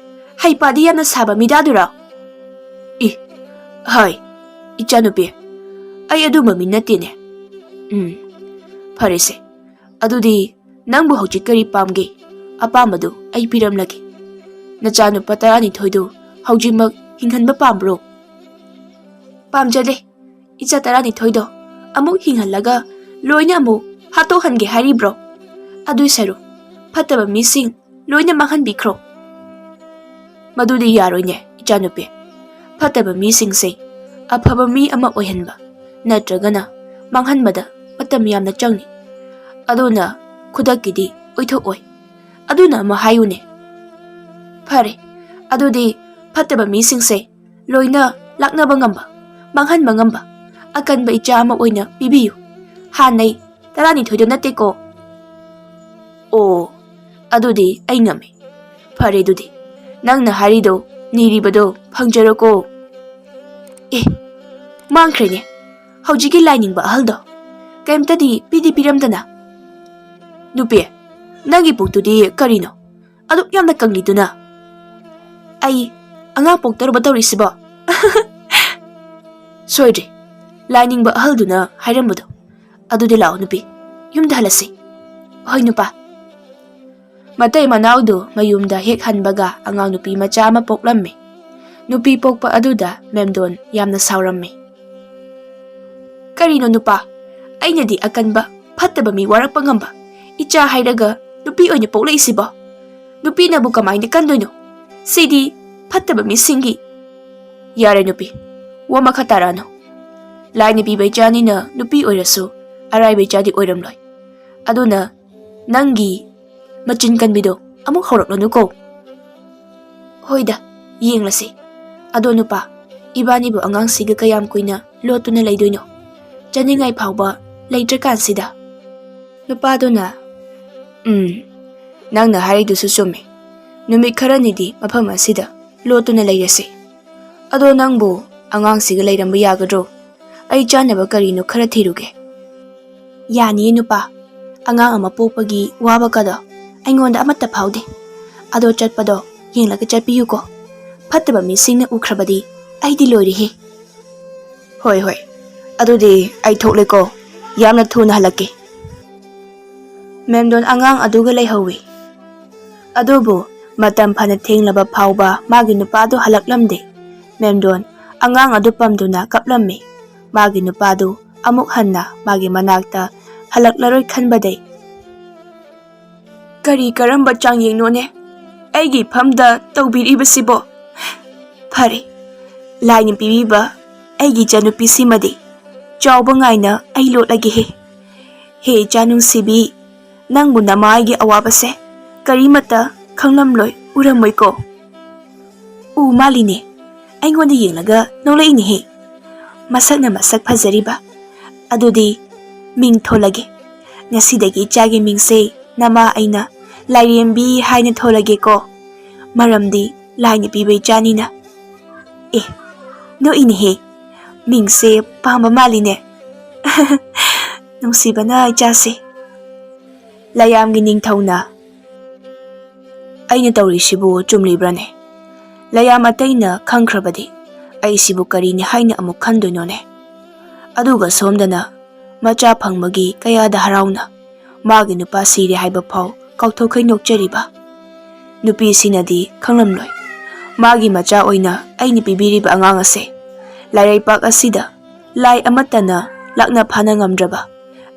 ꯍꯩꯄꯥꯗꯤ ꯌꯥꯝꯅ ꯁꯥꯕ ꯃꯤꯗꯥꯗꯨꯔꯣ? ꯏ, ꯍꯥꯏ, ꯏꯆꯥꯅꯨꯄꯤ, ꯑꯩ ꯑꯗꯨꯝꯕ ꯃꯤ ꯅꯠꯇꯦꯅꯦ꯫ ꯎꯝ, ꯐꯔꯦꯁꯦ꯫ ꯑꯗꯨꯗꯤ ꯅꯪꯕꯨ ꯍꯧꯖꯤꯛ ꯀꯔꯤ ꯄꯥꯝꯒꯦ? ꯑꯄꯥꯝꯕꯗꯨ ꯑꯩ ꯄꯤꯔꯝꯂꯒꯦ꯫ ꯅꯆꯥꯅꯨꯄꯥ ꯇꯔꯥꯅꯤꯊꯣꯏꯗꯨ ꯍꯧꯖꯤꯛꯃꯛ ꯍꯤꯡꯍꯟꯕ ꯄꯥꯝꯕ꯭ꯔꯣ? ꯄꯥꯝꯖꯗꯦ꯫ ꯏꯆꯥ ꯇꯔꯥꯅꯤꯊꯣꯏꯗꯣ ꯑꯃꯨꯛ ꯍꯤꯡꯍꯜꯂꯒ ꯂꯣꯏꯅ ꯑꯃꯨꯛ ꯍꯥꯠꯇꯣꯛꯍꯟꯒꯦ ꯍꯥꯏꯔꯤꯕ꯭ꯔꯣ? ꯑꯗꯨꯏ ꯁꯔꯨꯛ ꯐꯠꯇꯕ ꯃꯤꯁꯤꯡ ꯂꯣꯏꯅ ꯃꯥꯡꯍꯟꯕꯤꯈ꯭ꯔꯣ꯫ ꯃꯗꯨꯗꯤ ꯌꯥꯔꯣꯏꯅꯦ, ꯏꯆꯥꯅꯨꯄꯤ꯫ ꯐꯠꯇꯕ ꯃꯤꯁꯤꯡꯁꯦ ꯑꯐꯕ ꯃꯤ ꯑꯃ ꯑꯣꯏꯍꯟꯕ ꯅꯠꯇ꯭ꯔꯒꯅ ꯃꯥꯡꯍꯟꯕꯗ ꯃꯇꯝ ꯌꯥꯝꯅ ꯆꯪꯏ꯫ ꯑꯗꯨꯅ ꯈꯨꯗꯛꯀꯤꯗꯤ ꯑꯣꯏꯊꯣꯛꯑꯣꯏ꯫ ꯑꯗꯨꯅ ꯑꯃ ꯍꯥꯏꯌꯨꯅꯦ꯫ ꯐꯔꯦ, ꯑꯗꯨꯗꯤ ꯐꯠꯇꯕ ꯃꯤꯁꯤꯡꯁꯦ ꯂꯣꯏꯅ ꯂꯥꯛꯅꯕ ꯉꯝꯕ, ꯃꯥꯡꯍꯟꯕ ꯉꯝꯕ ꯑꯀꯟꯕ ꯏꯆꯥ ꯑꯃ ꯑꯣꯏꯅ ꯄꯤꯕꯤꯌꯨ꯫ ꯍꯥꯟꯅꯩ ꯇꯔꯥꯅꯤꯊꯣꯏꯗꯣ ꯅꯠꯇꯦꯀꯣ꯫ ꯑꯣ, ꯑꯗꯨꯗꯤ ꯑꯩ ꯉꯝꯃꯦ꯫ ꯐꯔꯦ ꯑꯗꯨꯗꯤ, ꯅꯪꯅ ꯍꯥꯏꯔꯤꯗꯣ, ꯅꯤꯔꯤꯕꯗꯣ ꯐꯪꯖꯔꯣꯀꯣ꯫ ꯑꯦ, ꯃꯥꯡꯈ꯭ꯔꯦꯅꯦ ꯍꯧꯖꯤꯛꯀꯤ ꯂꯥꯏꯅꯤꯡꯕ ꯑꯍꯜꯗꯣ꯫ ꯀꯩꯝꯇꯗꯤ ꯄꯤꯗꯤ ꯄꯤꯔꯝꯗꯅ꯫ ꯅꯨꯄꯤ, ꯅꯪꯒꯤ ꯄꯨꯛꯇꯨꯗꯤ ꯀꯔꯤꯅꯣ ꯑꯗꯨꯛ ꯌꯥꯝꯅ ꯀꯪꯂꯤꯗꯨꯅ? ꯑꯩ ꯑꯉꯥꯡ ꯄꯣꯛꯇꯧꯔꯕ ꯇꯧꯔꯤꯁꯤꯕꯣ? ꯁꯣꯏꯗ꯭ꯔꯦ, ꯂꯥꯏꯅꯤꯡꯕ ꯑꯍꯜꯗꯨꯅ ꯍꯥꯏꯔꯝꯕꯗꯣ꯫ ꯑꯗꯨꯗꯤ ꯂꯥꯛꯑꯣ ꯅꯨꯄꯤ, ꯌꯨꯝꯗ ꯍꯜꯂꯁꯤ꯫ ꯍꯣꯏ ꯅꯨꯄꯥ꯫ ꯃꯇꯩ ꯃꯅꯥꯎꯗꯨ ꯃꯌꯨꯝꯗ ꯍꯦꯛ ꯍꯟꯕꯒ ꯑꯉꯥꯡ ꯅꯨꯄꯤ ꯃꯆꯥ ꯑꯃ ꯄꯣꯛꯂꯝꯃꯤ꯫ ꯅꯨꯄꯤ ꯄꯣꯛꯄ ꯑꯗꯨꯗ ꯃꯦꯝꯗꯣꯟ ꯌꯥꯝꯅ ꯁꯥꯎꯔꯝꯃꯤ꯫ "ꯀꯔꯤꯅꯣ ꯅꯨꯄꯥ, ꯑꯩꯅꯗꯤ ꯑꯀꯟꯕ, ꯐꯠꯇꯕ ꯃꯤ ꯋꯥꯔꯛꯄ ꯉꯝꯕ ꯏꯆꯥ ꯍꯥꯏꯔꯒ ꯅꯨꯄꯤ ꯑꯣꯏꯅ ꯄꯣꯛꯂꯛꯏꯁꯤꯕꯣ? ꯅꯨꯄꯤꯅꯕꯨ ꯀꯃꯥꯏꯅ ꯀꯟꯗꯣꯏꯅꯣ? ꯁꯤꯗꯤ ꯐꯠꯇꯕ ꯃꯤꯁꯤꯡꯒꯤ"꯫ "ꯌꯥꯔꯦ ꯅꯨꯄꯤ, ꯋꯥ ꯃꯈꯥ ꯇꯥꯔꯛꯑꯅꯨ꯫ ꯂꯥꯏꯅ ꯄꯤꯕ ꯏꯆꯥꯅꯤꯅ ꯅꯨꯄꯤ ꯑꯣꯏꯔꯁꯨ ꯑꯔꯥꯏꯕ ꯏꯆꯥꯗꯤ ꯑꯣꯏꯔꯝꯂꯣꯏ꯫ ꯑꯗꯨꯅ ꯅꯪꯒꯤ ꯃꯆꯤꯟ ꯀꯟꯕꯤꯗꯣ ꯑꯃꯨꯛ ꯍꯧꯔꯛꯂꯅꯨꯀꯣ"꯫ "ꯍꯣꯏꯗ, ꯌꯦꯡꯂꯁꯤ꯫ ꯑꯗꯣ ꯅꯨꯄꯥ, ꯏꯕꯥꯅꯤꯕꯨ ꯑꯉꯥꯡꯁꯤꯒ ꯀꯌꯥꯝ ꯀꯨꯏꯅ ꯂꯣꯠꯇꯨꯅ ꯂꯩꯗꯣꯏꯅꯣ? ꯆꯥꯅꯤꯡꯉꯥꯏ ꯐꯥꯎꯕ ꯂꯩꯇ꯭ꯔꯀꯥꯟꯁꯤꯗ"꯫ ꯅꯨꯄꯥꯗꯨꯅ, "ꯎꯝ, ꯅꯪꯅ ꯍꯥꯏꯔꯤꯗꯨꯁꯨ ꯆꯨꯝꯃꯤ꯫ ꯅꯨꯃꯤꯠ ꯈꯔꯅꯤꯗꯤ ꯃꯐꯝ ꯑꯁꯤꯗ ꯂꯣꯠꯇꯨꯅ ꯂꯩꯔꯁꯤ꯫ ꯑꯗꯣ ꯅꯪꯕꯨ ꯑꯉꯥꯡꯁꯤꯒ ꯂꯩꯔꯝꯕ ꯌꯥꯒꯗ꯭ꯔꯣ? ꯑꯩ ꯆꯥꯅꯕ ꯀꯔꯤꯅꯣ ꯈꯔ ꯊꯤꯔꯨꯒꯦ"꯫ "ꯌꯥꯅꯤꯌꯦ ꯅꯨꯄꯥ, ꯑꯉꯥꯡ ꯑꯃ ꯄꯣꯛꯄꯒꯤ ꯋꯥꯕꯒꯗꯣ ꯑꯩꯉꯣꯟꯗ ꯑꯃꯠꯇ ꯐꯥꯎꯗꯦ꯫ ꯑꯗꯣ ꯆꯠꯄꯗꯣ ꯌꯦꯡꯂꯒ ꯆꯠꯄꯤꯌꯨꯀꯣ꯫ ꯐꯠꯇꯕ ꯃꯤꯁꯤꯡꯅ ꯎꯈ꯭ꯔꯕꯗꯤ ꯑꯩꯗꯤ ꯂꯣꯏꯔꯦꯍꯦ"꯫ "ꯍꯣꯏ ꯍꯣꯏ, ꯑꯗꯨꯗꯤ ꯑꯩ ꯊꯣꯛꯂꯦꯀꯣ꯫ ꯌꯥꯝꯅ ꯊꯨꯅ ꯍꯜꯂꯛꯀꯦ"꯫ ꯃꯦꯝꯗꯣꯟ ꯑꯉꯥꯡ ꯑꯗꯨꯒ ꯂꯩꯍꯧꯏ꯫ ꯑꯗꯨꯕꯨ ꯃꯇꯝ ꯐꯅ ꯊꯦꯡꯂꯕ ꯐꯥꯎꯕ ꯃꯥꯒꯤ ꯅꯨꯄꯥꯗꯨ ꯍꯜꯂꯛꯂꯝꯗꯦ꯫ ꯃꯦꯝꯗꯣꯟ ꯑꯉꯥꯡ ꯑꯗꯨ ꯄꯝꯗꯨꯅ ꯀꯞꯂꯝꯃꯤ꯫ ꯃꯥꯒꯤ ꯅꯨꯄꯥꯗꯨ ꯑꯃꯨꯛ ꯍꯟꯅ ꯃꯥꯒꯤ ꯃꯅꯥꯛꯇ ꯍꯜꯂꯛꯂꯔꯣꯏ ꯈꯟꯕꯗꯩ꯫ "ꯀꯔꯤ ꯀꯔꯝꯕ ꯆꯥꯡꯌꯦꯡꯅꯣꯅꯦ ꯑꯩꯒꯤ ꯏꯐꯝꯗ ꯇꯧꯕꯤꯔꯤꯕꯁꯤꯕꯣ? ꯐꯔꯦ, ꯂꯥꯏꯅ ꯄꯤꯕꯤꯕ ꯑꯩꯒꯤ ꯏꯆꯥꯅꯨꯄꯤꯁꯤꯃꯗꯤ ꯆꯥꯎꯕ ꯉꯥꯏꯅ ꯑꯩ ꯂꯣꯠꯂꯒꯦꯍꯦ꯫ ꯍꯦ ꯏꯆꯥ ꯅꯨꯡꯁꯤꯕꯤ, ꯅꯪꯕꯨ ꯅꯃꯥ ꯑꯩꯒꯤ ꯑꯋꯥꯕꯁꯦ ꯀꯔꯤꯃꯠꯇ ꯈꯪꯂꯝꯂꯣꯏ, ꯎꯔꯝꯃꯣꯏꯀꯣ"꯫ "ꯎ ꯃꯥꯜꯂꯤꯅꯦ, ꯑꯩꯉꯣꯟꯗ ꯌꯦꯡꯂꯒ ꯅꯣꯛꯂꯛꯏꯅꯦꯍꯦ꯫ ꯃꯁꯛꯅ ꯃꯁꯛ ꯐꯖꯔꯤꯕ꯫ ꯑꯗꯨꯗꯤ ꯃꯤꯡ ꯊꯣꯜꯂꯒꯦ꯫ ꯉꯁꯤꯗꯒꯤ ꯏꯆꯥꯒꯤ ꯃꯤꯡꯁꯦ ꯅꯃꯥ ꯑꯩꯅ ꯂꯥꯏꯔꯦꯝꯕꯤ ꯍꯥꯏꯅ ꯊꯣꯜꯂꯒꯦꯀꯣ, ꯃꯔꯝꯗꯤ ꯂꯥꯏꯅ ꯄꯤꯕ ꯏꯆꯥꯅꯤꯅ꯫ ꯑꯦ, ꯅꯣꯛꯏꯅꯦꯍꯦ, ꯃꯤꯡꯁꯦ ꯄꯥꯝꯕ ꯃꯥꯜꯂꯤꯅꯦ꯫ ꯅꯨꯡꯁꯤꯕꯅ ꯏꯆꯥꯁꯦ꯫ ꯂꯌꯥꯝꯒꯤ ꯅꯤꯡꯊꯧꯅ, "ꯑꯩꯅ ꯇꯧꯔꯤꯁꯤꯕꯨ ꯆꯨꯝꯂꯤꯕ꯭ꯔꯅꯦ? ꯂꯌꯥꯝ ꯑꯇꯩꯅ ꯈꯪꯈ꯭ꯔꯕꯗꯤ ꯑꯩꯁꯤꯕꯨ ꯀꯔꯤꯅꯤ ꯍꯥꯏꯅ ꯑꯃꯨꯛ ꯈꯟꯗꯣꯏꯅꯣꯅꯦ?" ꯑꯗꯨꯒ ꯁꯣꯝꯗꯅ ꯃꯆꯥ ꯐꯪꯕꯒꯤ ꯀꯌꯥꯗ ꯍꯔꯥꯎꯅ ꯃꯥꯒꯤ ꯅꯨꯄꯥ ꯁꯤꯔꯦ ꯍꯥꯏꯕ ꯐꯥꯎ ꯀꯥꯎꯊꯣꯛꯈꯩ ꯅꯣꯛꯆꯔꯤꯕ꯫ ꯅꯨꯄꯤꯁꯤꯅꯗꯤ ꯈꯪꯂꯝꯂꯣꯏ, ꯃꯥꯒꯤ ꯃꯆꯥ ꯑꯣꯏꯅ ꯑꯩꯅ ꯄꯤꯕꯤꯔꯤꯕ ꯑꯉꯥꯡ ꯑꯁꯦ ꯂꯥꯏꯔꯩꯄꯥꯛ ꯑꯁꯤꯗ ꯂꯥꯏ ꯑꯃꯠꯇꯅ ꯂꯥꯛꯅ ꯐꯥꯅ ꯉꯝꯗ꯭ꯔꯕ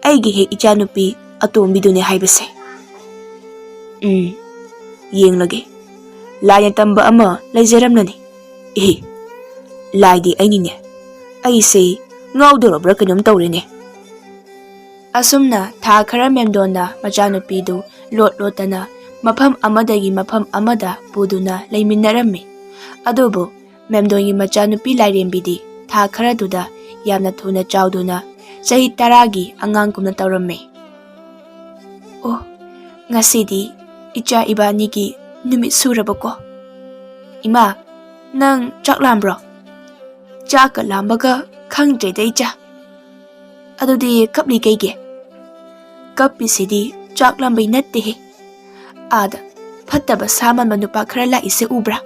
ꯑꯩꯒꯤ ꯍꯦꯛ ꯏꯆꯥꯅꯨꯄꯤ ꯑꯇꯣꯝꯕꯤꯗꯨꯅꯦ ꯍꯥꯏꯕꯁꯦ꯫ ꯎꯝ, ꯌꯦꯡꯂꯒꯦ꯫ ꯂꯥꯏꯅ ꯇꯝꯕ ꯑꯃ ꯂꯩꯖꯔꯝꯂꯅꯤ꯫ ꯏꯍꯤ, ꯂꯥꯏꯗꯤ ꯑꯩꯅꯤꯅꯦ꯫ ꯑꯩꯁꯦ ꯉꯥꯎꯗꯧꯔꯕ꯭ꯔꯥ ꯀꯩꯅꯣꯝ ꯇꯧꯔꯦꯅꯦ꯫ ꯑꯁꯨꯝꯅ ꯊꯥ ꯈꯔ ꯃꯦꯝꯗꯣꯟꯅ ꯃꯆꯥꯅꯨꯄꯤꯗꯨ ꯂꯣꯠ ꯂꯣꯠꯇꯅ ꯃꯐꯝ ꯑꯃꯗꯒꯤ ꯃꯐꯝ ꯑꯃꯗ ꯄꯨꯗꯨꯅ ꯂꯩꯃꯤꯟꯅꯔꯝꯃꯤ꯫ ꯑꯗꯨꯕꯨ ꯃꯦꯝꯗꯣꯟꯒꯤ ꯃꯆꯥꯅꯨꯄꯤ ꯂꯥꯏꯔꯦꯝꯕꯤꯗꯤ ꯊꯥ ꯈꯔꯗꯨꯗ ꯌꯥꯝꯅ ꯊꯨꯅ ꯆꯥꯎꯗꯨꯅ ꯆꯍꯤ ꯇꯔꯥꯒꯤ ꯑꯉꯥꯡꯒꯨꯝꯅ ꯇꯧꯔꯝꯃꯤ꯫ ꯑꯣ, ꯉꯁꯤꯗꯤ ꯏꯆꯥ ꯏꯕꯥꯅꯤꯒꯤ ꯅꯨꯃꯤꯠ ꯁꯨꯔꯕꯀꯣ? ꯏꯃꯥ, ꯅꯪ ꯆꯥꯛ ꯂꯥꯝꯕ꯭ꯔꯣ? ꯆꯥꯛꯀ ꯂꯥꯝꯕꯒ ꯈꯪꯗ꯭ꯔꯦꯗ ꯏꯆꯥ꯫ ꯑꯗꯨꯗꯤ ꯀꯞꯂꯤ ꯀꯩꯒꯤ? ꯀꯞꯄꯤꯁꯤꯗꯤ ꯆꯥꯛ ꯂꯥꯝꯕꯩ ꯅꯠꯇꯦꯍꯦ꯫ ꯑꯥꯗ ꯐꯠꯇꯕ ꯁꯥ ꯃꯥꯟꯕ ꯅꯨꯄꯥ ꯈꯔ ꯂꯥꯛꯏꯁꯦ ꯎꯕ꯭ꯔꯥ?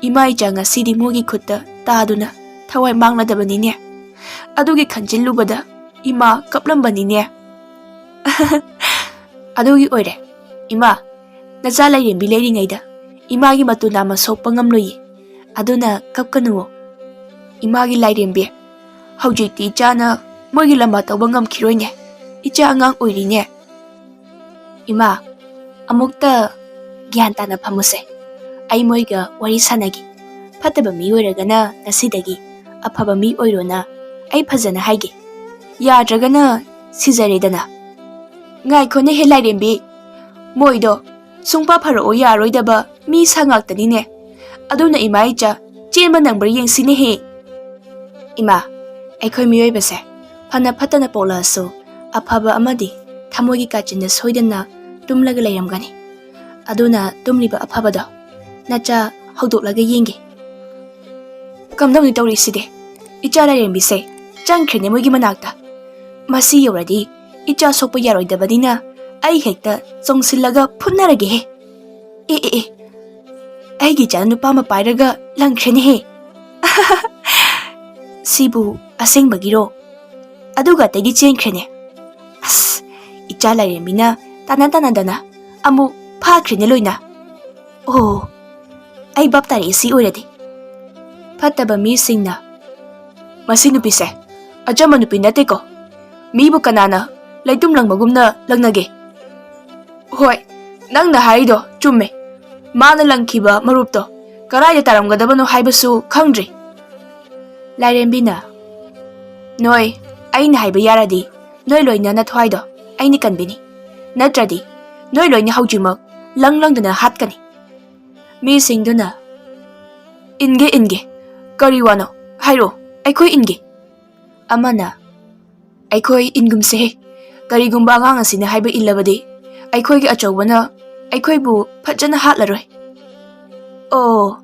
ꯏꯃꯥ ꯏꯆꯥ ꯉꯁꯤꯗꯤ ꯃꯣꯏꯒꯤ ꯈꯨꯠꯇ ꯇꯥꯗꯨꯅ ꯊꯋꯥꯏ ꯃꯥꯡꯂꯗꯕꯅꯤꯅꯦ꯫ ꯑꯗꯨꯒꯤ ꯈꯟꯖꯤꯜꯂꯨꯕꯗ ꯏꯃꯥ ꯀꯞꯂꯝꯕꯅꯤꯅꯦ꯫ ꯑꯗꯨꯒꯤ ꯑꯣꯏꯔꯦ꯫ ꯏꯃꯥ, ꯅꯆꯥ ꯂꯥꯏꯔꯦꯝꯕꯤ ꯂꯩꯔꯤꯉꯩꯗ ꯏꯃꯥꯒꯤ ꯃꯇꯨ ꯅꯥꯝꯃ ꯁꯣꯛꯄ ꯉꯝꯂꯣꯏꯌꯦ꯫ ꯑꯗꯨꯅ ꯀꯞꯀꯅꯨꯋꯣ꯫ ꯏꯃꯥꯒꯤ ꯂꯥꯏꯔꯦꯝꯕꯤ, ꯍꯧꯖꯤꯛꯇꯤ ꯏꯆꯥꯅ ꯃꯣꯏꯒꯤ ꯂꯝꯕꯥ ꯇꯧꯕ ꯉꯝꯈꯤꯔꯣꯏꯅꯦ꯫ ꯏꯆꯥ ꯑꯉꯥꯡ ꯑꯣꯏꯔꯤꯅꯦ꯫ ꯏꯃꯥ, ꯑꯃꯨꯛꯇ ꯒ꯭ꯌꯥꯟ ꯇꯥꯅ ꯐꯝꯃꯨꯁꯦ꯫ ꯑꯩ ꯃꯣꯏꯒ ꯋꯥꯔꯤ ꯁꯥꯟꯅꯒꯦ꯫ ꯐꯠꯇꯕ ꯃꯤ ꯑꯣꯏꯔꯒꯅ ꯉꯁꯤꯗꯒꯤ ꯑꯐꯕ ꯃꯤ ꯑꯣꯏꯔꯣꯅ ꯑꯩ ꯐꯖꯅ ꯍꯥꯏꯒꯦ꯫ ꯌꯥꯗ꯭ꯔꯒꯅ ꯁꯤꯖꯔꯦꯗꯅ꯫ ꯉꯥꯏꯈꯣꯅꯦ ꯍꯦ ꯂꯥꯏꯔꯦꯝꯕꯤ, ꯃꯣꯏꯗꯣ ꯁꯨꯡꯐ ꯐꯔꯛꯑꯣ ꯌꯥꯔꯣꯏꯗꯕ ꯃꯤ ꯁꯥ ꯉꯥꯛꯇꯅꯤꯅꯦ꯫ ꯑꯗꯨꯅ ꯏꯃꯥ ꯏꯆꯥ ꯆꯦꯟꯕ ꯅꯪꯕ꯭ꯔꯥ ꯌꯦꯡꯁꯤꯅꯦꯍꯦ꯫ ꯏꯃꯥ, ꯑꯩꯈꯣꯏ ꯃꯤꯑꯣꯏꯕꯁꯦ ꯐꯅ ꯐꯠꯇꯅ ꯄꯣꯛꯂꯛꯑꯁꯨ ꯑꯐꯕ ꯑꯃꯗꯤ ꯊꯃꯣꯏꯒꯤ ꯀꯥꯆꯤꯟꯗ ꯁꯣꯏꯗꯅ ꯇꯨꯝꯂꯒ ꯂꯩꯔꯝꯒꯅꯤ꯫ ꯑꯗꯨꯅ ꯇꯨꯝꯂꯤꯕ ꯑꯐꯕꯗꯣ ꯅꯆꯥ ꯍꯧꯗꯣꯛꯂꯒ ꯌꯦꯡꯒꯦ꯫ ꯀꯝꯗꯧꯅꯤ ꯇꯧꯔꯤꯁꯤꯗꯤ? ꯏꯆꯥ ꯂꯥꯏꯔꯦꯝꯕꯤꯁꯦ ꯆꯪꯈ꯭ꯔꯦꯅꯦ ꯃꯣꯏꯒꯤ ꯃꯅꯥꯛꯇ꯫ ꯃꯁꯤ ꯌꯧꯔꯗꯤ ꯏꯆꯥ ꯁꯣꯛꯄ ꯌꯥꯔꯣꯏꯗꯕꯅꯤꯅ ꯑꯩ ꯍꯦꯛꯇ ꯆꯣꯡꯁꯤꯜꯂꯒ ꯐꯨꯠꯅꯔꯒꯦꯍꯦ꯫ ꯑꯦ, ꯑꯦ, ꯑꯦ, ꯑꯩꯒꯤ ꯏꯆꯥꯅ ꯅꯨꯄꯥ ꯑꯃ ꯄꯥꯏꯔꯒ ꯂꯪꯈ꯭ꯔꯦꯅꯦꯍꯦ꯫ ꯁꯤꯕꯨ ꯑꯁꯦꯡꯕꯒꯤꯔꯣ? ꯑꯗꯨꯒ ꯑꯇꯩꯗꯤ ꯆꯦꯟꯈ꯭ꯔꯦꯅꯦ꯫ ꯑꯁ, ꯏꯆꯥ ꯂꯥꯏꯔꯦꯝꯕꯤꯅ ꯇꯥꯟꯅ ꯇꯥꯟꯅꯗꯅ ꯑꯃꯨꯛ ꯐꯥꯈ꯭ꯔꯦꯅꯦ ꯂꯣꯏꯅ꯫ ꯑꯣ, ꯑꯩ ꯚꯥꯞ ꯇꯥꯔꯛꯑꯦ ꯁꯤ ꯑꯣꯏꯔꯗꯤ꯫ ꯐꯠꯇꯕ ꯃꯤꯁꯤꯡꯅ, "ꯃꯁꯤ ꯅꯨꯄꯤꯁꯦ ꯑꯆꯝꯕ ꯅꯨꯄꯤ ꯅꯠꯇꯦꯀꯣ, ꯃꯤꯕꯨ ꯀꯅꯥꯅ ꯂꯩꯇꯨꯝ ꯂꯪꯕꯒꯨꯝꯅ ꯂꯪꯅꯒꯦ?" ꯍꯣꯏ, ꯅꯪꯅ ꯍꯥꯏꯔꯤꯗꯣ ꯆꯨꯝꯃꯦ꯫ ꯃꯥꯅ ꯂꯪꯈꯤꯕ ꯃꯔꯨꯞꯇꯣ ꯀꯗꯥꯏꯗ ꯇꯥꯔꯝꯒꯗꯕꯅꯣ ꯍꯥꯏꯕꯁꯨ ꯈꯪꯗ꯭ꯔꯤ꯫ ꯂꯥꯏꯔꯦꯝꯕꯤꯅ, "ꯅꯣꯏ, ꯑꯩꯅ ꯍꯥꯏꯕ ꯌꯥꯔꯗꯤ ꯅꯣꯏ ꯂꯣꯏꯅ ꯅꯊ꯭ꯋꯥꯏꯗꯣ ꯑꯩꯅ ꯀꯟꯕꯤꯅꯤ, ꯅꯠꯇ꯭ꯔꯗꯤ ꯅꯣꯏ ꯂꯣꯏꯅ ꯍꯧꯖꯤꯛꯃꯛ ꯂꯪ ꯂꯪꯗꯅ ꯍꯥꯠꯀꯅꯤ꯫" ꯃꯤꯁꯤꯡꯗꯨꯅ, "ꯏꯟꯒꯦ, ꯏꯟꯒꯦ꯫ ꯀꯔꯤ ꯋꯥꯅꯣ? ꯍꯥꯏꯔꯣ, ꯑꯩꯈꯣꯏ ꯏꯟꯒꯦ꯫" ꯑꯃꯅ, "ꯑꯩꯈꯣꯏ ꯏꯟꯒꯨꯝꯁꯦꯍꯦ꯫ ꯀꯔꯤꯒꯨꯝꯕ ꯑꯉꯥꯡ ꯑꯁꯤꯅ ꯍꯥꯏꯕ ꯏꯜꯂꯕꯗꯤ ꯑꯩꯈꯣꯏꯒꯤ ꯑꯆꯧꯕꯅ ꯑꯩꯈꯣꯏꯕꯨ ꯐꯖꯅ ꯍꯥꯠꯂꯔꯣꯏ꯫" "ꯑꯣ,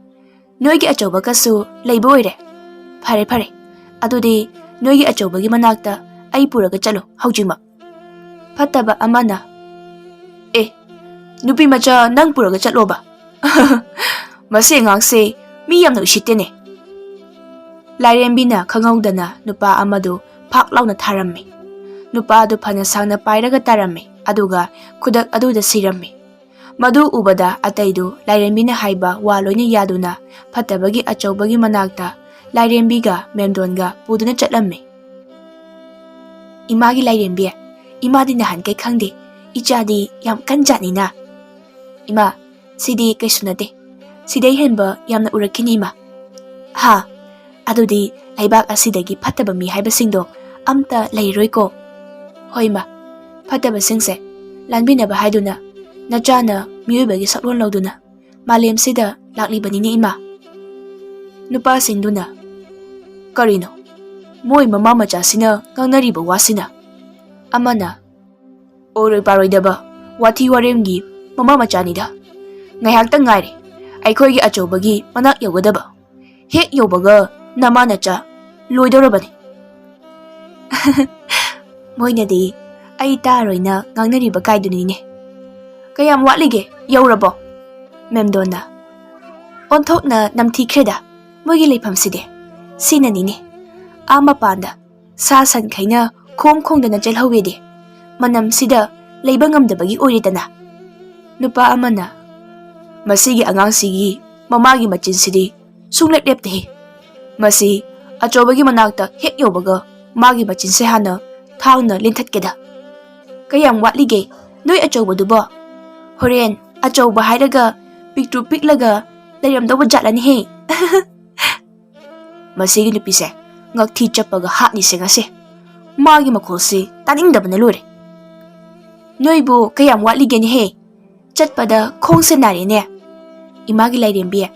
ꯅꯣꯏꯒꯤ ꯑꯆꯧꯕꯒꯁꯨ ꯂꯩꯕ ꯑꯣꯏꯔꯦ꯫ ꯐꯔꯦ, ꯐꯔꯦ꯫ ꯑꯗꯨꯗꯤ ꯅꯣꯏꯒꯤ ꯑꯆꯧꯕꯒꯤ ꯃꯅꯥꯛꯇ ꯑꯩ ꯄꯨꯔꯒ ꯆꯠꯂꯣ ꯍꯧꯖꯤꯛꯃꯛ꯫" ꯐꯠꯇꯕ ꯑꯃꯅ, "ꯑꯦ, ꯅꯨꯄꯤ ꯃꯆꯥ ꯅꯪ ꯄꯨꯔꯒ ꯆꯠꯂꯣꯕ? ꯃꯁꯤ ꯑꯉꯥꯡꯁꯦ ꯃꯤ ꯌꯥꯝꯅ ꯎꯁꯤꯠꯇꯦꯅꯦ꯫" ꯂꯥꯏꯔꯦꯝꯕꯤꯅ ꯈꯪꯍꯧꯗꯅ ꯅꯨꯄꯥ ꯑꯃꯗꯨ ꯐꯥꯛ ꯂꯥꯎꯅ ꯊꯥꯔꯝꯃꯤ꯫ ꯅꯨꯄꯥ ꯑꯗꯨ ꯐꯅ ꯁꯥꯡꯅ ꯄꯥꯏꯔꯒ ꯇꯥꯔꯝꯃꯤ, ꯑꯗꯨꯒ ꯈꯨꯗꯛ ꯑꯗꯨꯗ ꯁꯤꯔꯝꯃꯤ꯫ ꯃꯗꯨ ꯎꯕꯗ ꯑꯇꯩꯗꯨ ꯂꯥꯏꯔꯦꯝꯕꯤꯅ ꯍꯥꯏꯕ ꯋꯥ ꯂꯣꯏꯅ ꯌꯥꯗꯨꯅ ꯐꯠꯇꯕꯒꯤ ꯑꯆꯧꯕꯒꯤ ꯃꯅꯥꯛꯇ ꯂꯥꯏꯔꯦꯝꯕꯤꯒ ꯃꯦꯝꯗꯣꯟꯒ ꯄꯨꯗꯨꯅ ꯆꯠꯂꯝꯃꯤ꯫ "ꯏꯃꯥꯒꯤ ꯂꯥꯏꯔꯦꯝꯕꯤ, ꯏꯃꯥꯗꯤ ꯅꯍꯥꯟꯈꯩ ꯈꯪꯗꯦ, ꯏꯆꯥꯗꯤ ꯌꯥꯝ ꯀꯟꯖꯥꯠꯅꯤꯅ꯫ ꯏꯃꯥ, ꯁꯤꯗꯤ ꯀꯩꯁꯨ ꯅꯠꯇꯦ꯫ ꯁꯤꯗꯩ ꯍꯦꯟꯕ ꯌꯥꯝꯅ ꯎꯔꯛꯈꯤꯅꯤ, ꯏꯃꯥ꯫" "ꯍꯥ? ꯑꯗꯨꯗꯤ ꯂꯩꯕꯥꯛ ꯑꯁꯤꯗꯒꯤ ꯐꯠꯇꯕ ꯃꯤ ꯍꯥꯏꯕꯁꯤꯡꯗꯣ ꯑꯝꯇ ꯂꯩꯔꯣꯏꯀꯣ?" "ꯍꯣꯏ, ꯏꯃꯥ꯫ ꯐꯠꯇꯕꯁꯤꯡꯁꯦ ꯂꯥꯟꯕꯤꯅꯕ ꯍꯥꯏꯗꯨꯅ ꯅꯆꯥꯅ ꯃꯤꯑꯣꯏꯕꯒꯤ ꯁꯛꯂꯣꯟ ꯂꯧꯗꯨꯅ ꯃꯥꯂꯦꯝꯁꯤꯗ ꯂꯥꯛꯂꯤꯕꯅꯤꯅꯦ, ꯏꯃꯥ꯫" ꯅꯨꯄꯥꯁꯤꯡꯗꯨꯅ, "ꯀꯔꯤꯅꯣ ꯃꯣꯏ ꯃꯃꯥ ꯃꯆꯥꯁꯤꯅ ꯉꯥꯡꯅꯔꯤꯕ ꯋꯥꯁꯤꯅ?" ꯑꯃꯅ, "ꯑꯣꯏꯔꯣꯏ ꯄꯥꯔꯣꯏꯗꯕ ꯋꯥꯊꯤ ꯋꯥꯔꯦꯝꯒꯤ ꯃꯃꯥ ꯃꯆꯥꯅꯤꯗ꯫ ꯉꯥꯏꯍꯥꯛꯇꯪ ꯉꯥꯏꯔꯦ ꯑꯩꯈꯣꯏꯒꯤ ꯑꯆꯧꯕꯒꯤ ꯃꯅꯥꯛ ꯌꯧꯒꯗꯕ꯫ ꯍꯦꯛ ꯌꯧꯕꯒ ꯅꯃꯥ ꯅꯆꯥ ꯂꯣꯏꯗꯧꯔꯕꯅꯤ꯫ ꯃꯣꯏꯅꯗꯤ ꯑꯩ ꯇꯥꯔꯣꯏꯅ ꯉꯥꯡꯅꯔꯤꯕ ꯀꯥꯏꯗꯨꯅꯤꯅꯦ꯫ "ꯀꯌꯥꯝ ꯋꯥꯠꯂꯤꯒꯦ? ꯌꯧꯔꯕꯣ?" ꯃꯦꯝꯗꯣꯟꯅ꯫ "ꯑꯣꯟꯊꯣꯛꯅ ꯅꯝꯊꯤꯈ꯭ꯔꯦꯗ ꯃꯣꯏꯒꯤ ꯂꯩꯐꯝꯁꯤꯗꯤ꯫ ꯁꯤꯅꯅꯤꯅꯦ, ꯑꯥ ꯃꯄꯥꯟꯗ ꯁꯥ ꯁꯟꯈꯩꯅ ꯈꯣꯡ ꯈꯣꯡꯗꯅ ꯆꯦꯜꯍꯧꯋꯦꯗꯤ꯫ ꯃꯅꯝꯁꯤꯗ ꯂꯩꯕ ꯉꯝꯗꯕꯒꯤ ꯑꯣꯏꯔꯦꯗꯅ꯫" ꯅꯨꯄꯥ ꯑꯃꯅ, "ꯃꯁꯤꯒꯤ ꯑꯉꯥꯡꯁꯤꯒꯤ ꯃꯃꯥꯒꯤ ꯃꯆꯤꯟꯁꯤꯗꯤ ꯁꯨꯡꯂꯦꯞ ꯂꯦꯞꯇꯦꯍꯦ꯫ ꯃꯁꯤ ꯑꯆꯧꯕꯒꯤ ꯃꯅꯥꯛꯇ ꯍꯦꯛ ꯌꯧꯕꯒ ꯃꯥꯒꯤ ꯃꯆꯤꯟꯁꯦ ꯍꯥꯟꯅ ꯊꯥꯡꯅ ꯂꯤꯟꯊꯠꯀꯦꯗ꯫ ꯀꯌꯥꯝ ꯋꯥꯠꯂꯤꯒꯦ ꯅꯣꯏ ꯑꯆꯧꯕꯗꯨꯕꯣ? ꯍꯣꯔꯦꯟ ꯑꯆꯧꯕ ꯍꯥꯏꯔꯒ ꯄꯤꯛꯇ꯭ꯔꯨ ꯄꯤꯛꯂꯒ ꯂꯩꯔꯝꯗꯧꯕ ꯖꯥꯠꯂꯅꯤꯍꯦ꯫" ꯃꯁꯤꯒꯤ ꯅꯨꯄꯤꯁꯦ ꯉꯛꯊꯤ ꯆꯞꯄꯒ ꯍꯥꯠꯅꯤꯁꯦ ꯉꯁꯤ꯫ ꯃꯥꯒꯤ ꯃꯈꯣꯜꯁꯤ ꯇꯥꯅꯤꯡꯗꯕꯅ ꯂꯣꯏꯔꯦ꯫ "ꯅꯣꯏꯕꯨ ꯀꯌꯥꯝ ꯋꯥꯠꯂꯤꯒꯦꯅꯦꯍꯦ? ꯆꯠꯄꯗ ꯈꯣꯡꯁꯦ ꯅꯥꯔꯦꯅꯦ꯫ ꯏꯃꯥꯒꯤ ꯂꯥꯏꯔꯦꯝꯕꯤ,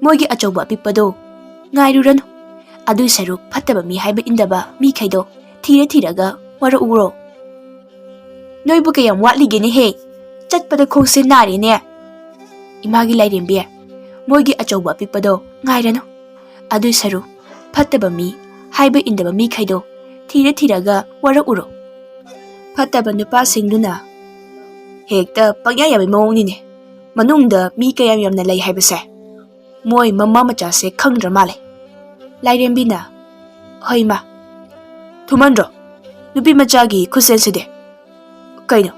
ꯃꯣꯏꯒꯤ ꯑꯆꯧꯕ ꯑꯄꯤꯛꯄꯗꯣ ꯉꯥꯏꯔꯨꯔꯅꯨ꯫ ꯑꯗꯨꯏ ꯁꯔꯨꯛ ꯐꯠꯇꯕ ꯃꯤ ꯍꯥꯏꯕ ꯏꯟꯗꯕ ꯃꯤꯈꯩꯗꯣ ꯊꯤꯔ ꯊꯤꯔꯒ ꯋꯥꯔꯛꯎꯔꯣ꯫" "ꯅꯣꯏꯕꯨ ꯀꯌꯥꯝ ꯋꯥꯠꯂꯤꯒꯦꯅꯦꯍꯦ? ꯆꯠꯄꯗ ꯈꯣꯡꯁꯦ ꯅꯥꯔꯦꯅꯦ꯫ ꯏꯃꯥꯒꯤ ꯂꯥꯏꯔꯦꯝꯕꯤ, ꯃꯣꯏꯒꯤ ꯑꯆꯧꯕ ꯑꯄꯤꯛꯄꯗꯣ ꯉꯥꯏꯔꯅꯨ꯫ ꯑꯗꯨꯏ ꯁꯔꯨꯛ ꯐꯠꯇꯕ ꯃꯤ ꯍꯥꯏꯕ ꯏꯟꯗꯕ ꯃꯤꯈꯩꯗꯣ ꯊꯤꯔ ꯊꯤꯔꯒ ꯋꯥꯔꯛꯎꯔꯣ꯫" ꯐꯠꯇꯕ ꯅꯨꯄꯥꯁꯤꯡꯗꯨꯅ ꯍꯦꯛꯇ ꯄꯪꯌꯥ ꯌꯥꯕꯩ ꯃꯑꯣꯡꯅꯤꯅꯦ꯫ ꯃꯅꯨꯡꯗ ꯃꯤ ꯀꯌꯥꯝ ꯌꯥꯝꯅ ꯂꯩ ꯍꯥꯏꯕꯁꯦ ꯃꯣꯏ ꯃꯃꯥ ꯃꯆꯥꯁꯦ ꯈꯪꯗ꯭ꯔ ꯃꯥꯜꯂꯦ꯫ ꯂꯥꯏꯔꯦꯝꯕꯤꯅ, "ꯍꯣꯏ ꯃꯥ, ꯊꯨꯃꯟꯗ꯭ꯔꯣ? ꯅꯨꯄꯤ ꯃꯆꯥꯒꯤ ꯈꯨꯠꯁꯦꯟꯁꯤꯗꯤ꯫ ꯀꯩꯅꯣ,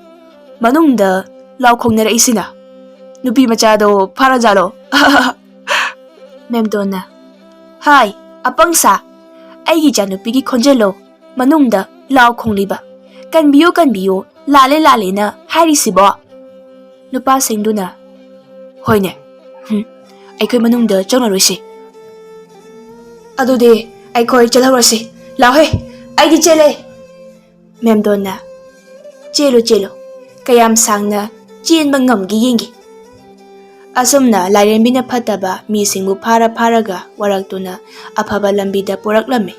ꯃꯅꯨꯡꯗ ꯂꯥꯎ ꯈꯣꯡꯅꯔꯛꯏꯁꯤꯅ? ꯅꯨꯄꯤ ꯃꯆꯥꯗꯣ ꯐꯥꯔꯖꯥꯠꯂꯣ?" ꯃꯦꯝꯗꯣꯟꯅ, "ꯍꯥꯏ, ꯑꯄꯪ ꯁꯥ, ꯑꯩꯒꯤ ꯏꯆꯥꯅꯨꯄꯤꯒꯤ ꯈꯣꯟꯖꯦꯜꯂꯣ ꯃꯅꯨꯡꯗ ꯂꯥꯎ ꯈꯣꯡꯂꯤꯕ? ꯀꯟꯕꯤꯌꯨ, ꯀꯟꯕꯤꯌꯨ, ꯂꯥꯜꯂꯦ, ꯂꯥꯜꯂꯦꯅ ꯍꯥꯏꯔꯤꯁꯤꯕꯣ?" ꯅꯨꯄꯥꯁꯤꯡꯗꯨꯅ, "ꯍꯣꯏꯅꯦ, ꯍꯨꯝ, ꯑꯩꯈꯣꯏ ꯃꯅꯨꯡꯗ ꯆꯪꯂꯔꯣꯏꯁꯤ꯫ ꯑꯗꯨꯗꯤ ꯑꯩꯈꯣꯏ ꯆꯠꯍꯧꯔꯁꯤ꯫ ꯂꯥꯎꯍꯦ, ꯑꯩꯗꯤ ꯆꯦꯜꯂꯦ꯫" ꯃꯦꯝꯗꯣꯟꯅ, "ꯆꯦꯜꯂꯨ, ꯆꯦꯜꯂꯨ, ꯀꯌꯥꯝ ꯁꯥꯡꯅ ꯆꯦꯟꯕ ꯉꯝꯒꯦ ꯌꯦꯡꯒꯦ꯫" ꯑꯁꯨꯝꯅ ꯂꯥꯏꯔꯦꯝꯕꯤꯅ ꯐꯠꯇꯕ ꯃꯤꯁꯤꯡꯕꯨ ꯐꯥꯔ ꯐꯥꯔꯒ ꯋꯥꯔꯛꯇꯨꯅ ꯑꯐꯕ ꯂꯝꯕꯤꯗ ꯄꯨꯔꯛꯂꯝꯃꯤ꯫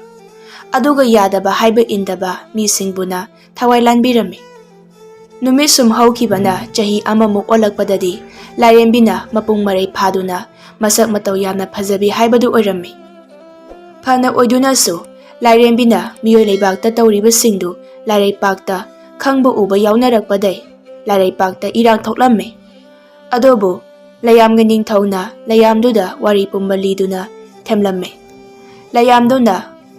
ꯑꯗꯨꯒ ꯌꯥꯗꯕ ꯍꯥꯏꯕ ꯏꯟꯗꯕ ꯃꯤꯁꯤꯡꯕꯨꯅ ꯊꯋꯥꯏ ꯂꯥꯟꯕꯤꯔꯝꯃꯤ꯫ ꯅꯨꯃꯤꯠ ꯁꯨꯝ ꯍꯧꯈꯤꯕꯅ ꯆꯍꯤ ꯑꯃꯃꯨꯛ ꯑꯣꯜꯂꯛꯄꯗꯗꯤ ꯂꯥꯏꯔꯦꯝꯕꯤꯅ ꯃꯄꯨꯡ ꯃꯔꯩ ꯐꯥꯗꯨꯅ ꯃꯁꯛ ꯃꯇꯧ ꯌꯥꯝꯅ ꯐꯖꯕꯤ ꯍꯥꯏꯕꯗꯨ ꯑꯣꯏꯔꯝꯃꯤ꯫ ꯐꯅ ꯑꯣꯏꯗꯨꯅꯁꯨ ꯂꯥꯏꯔꯦꯝꯕꯤꯅ ꯃꯤꯑꯣꯏ ꯂꯩꯕꯥꯛꯇ ꯇꯧꯔꯤꯕꯁꯤꯡꯗꯨ ꯂꯥꯏꯔꯩꯄꯥꯛꯇ ꯈꯪꯕ ꯎꯕ ꯌꯥꯎꯅꯔꯛꯄꯗꯩ ꯂꯥꯏꯔꯩꯄꯥꯛꯇ ꯏꯔꯥꯡ ꯊꯣꯛꯂꯝꯃꯤ꯫ ꯑꯗꯨꯕꯨ ꯂꯩꯌꯥꯝꯒꯤ ꯅꯤꯡꯊꯧꯅ ꯂꯩꯌꯥꯝꯗꯨꯗ ꯋꯥꯔꯤ ꯄꯨꯝꯕ ꯂꯤꯗꯨꯅ ꯊꯦꯝꯂꯝꯃꯤ꯫ ꯂꯩꯌꯥꯝꯗꯨꯅ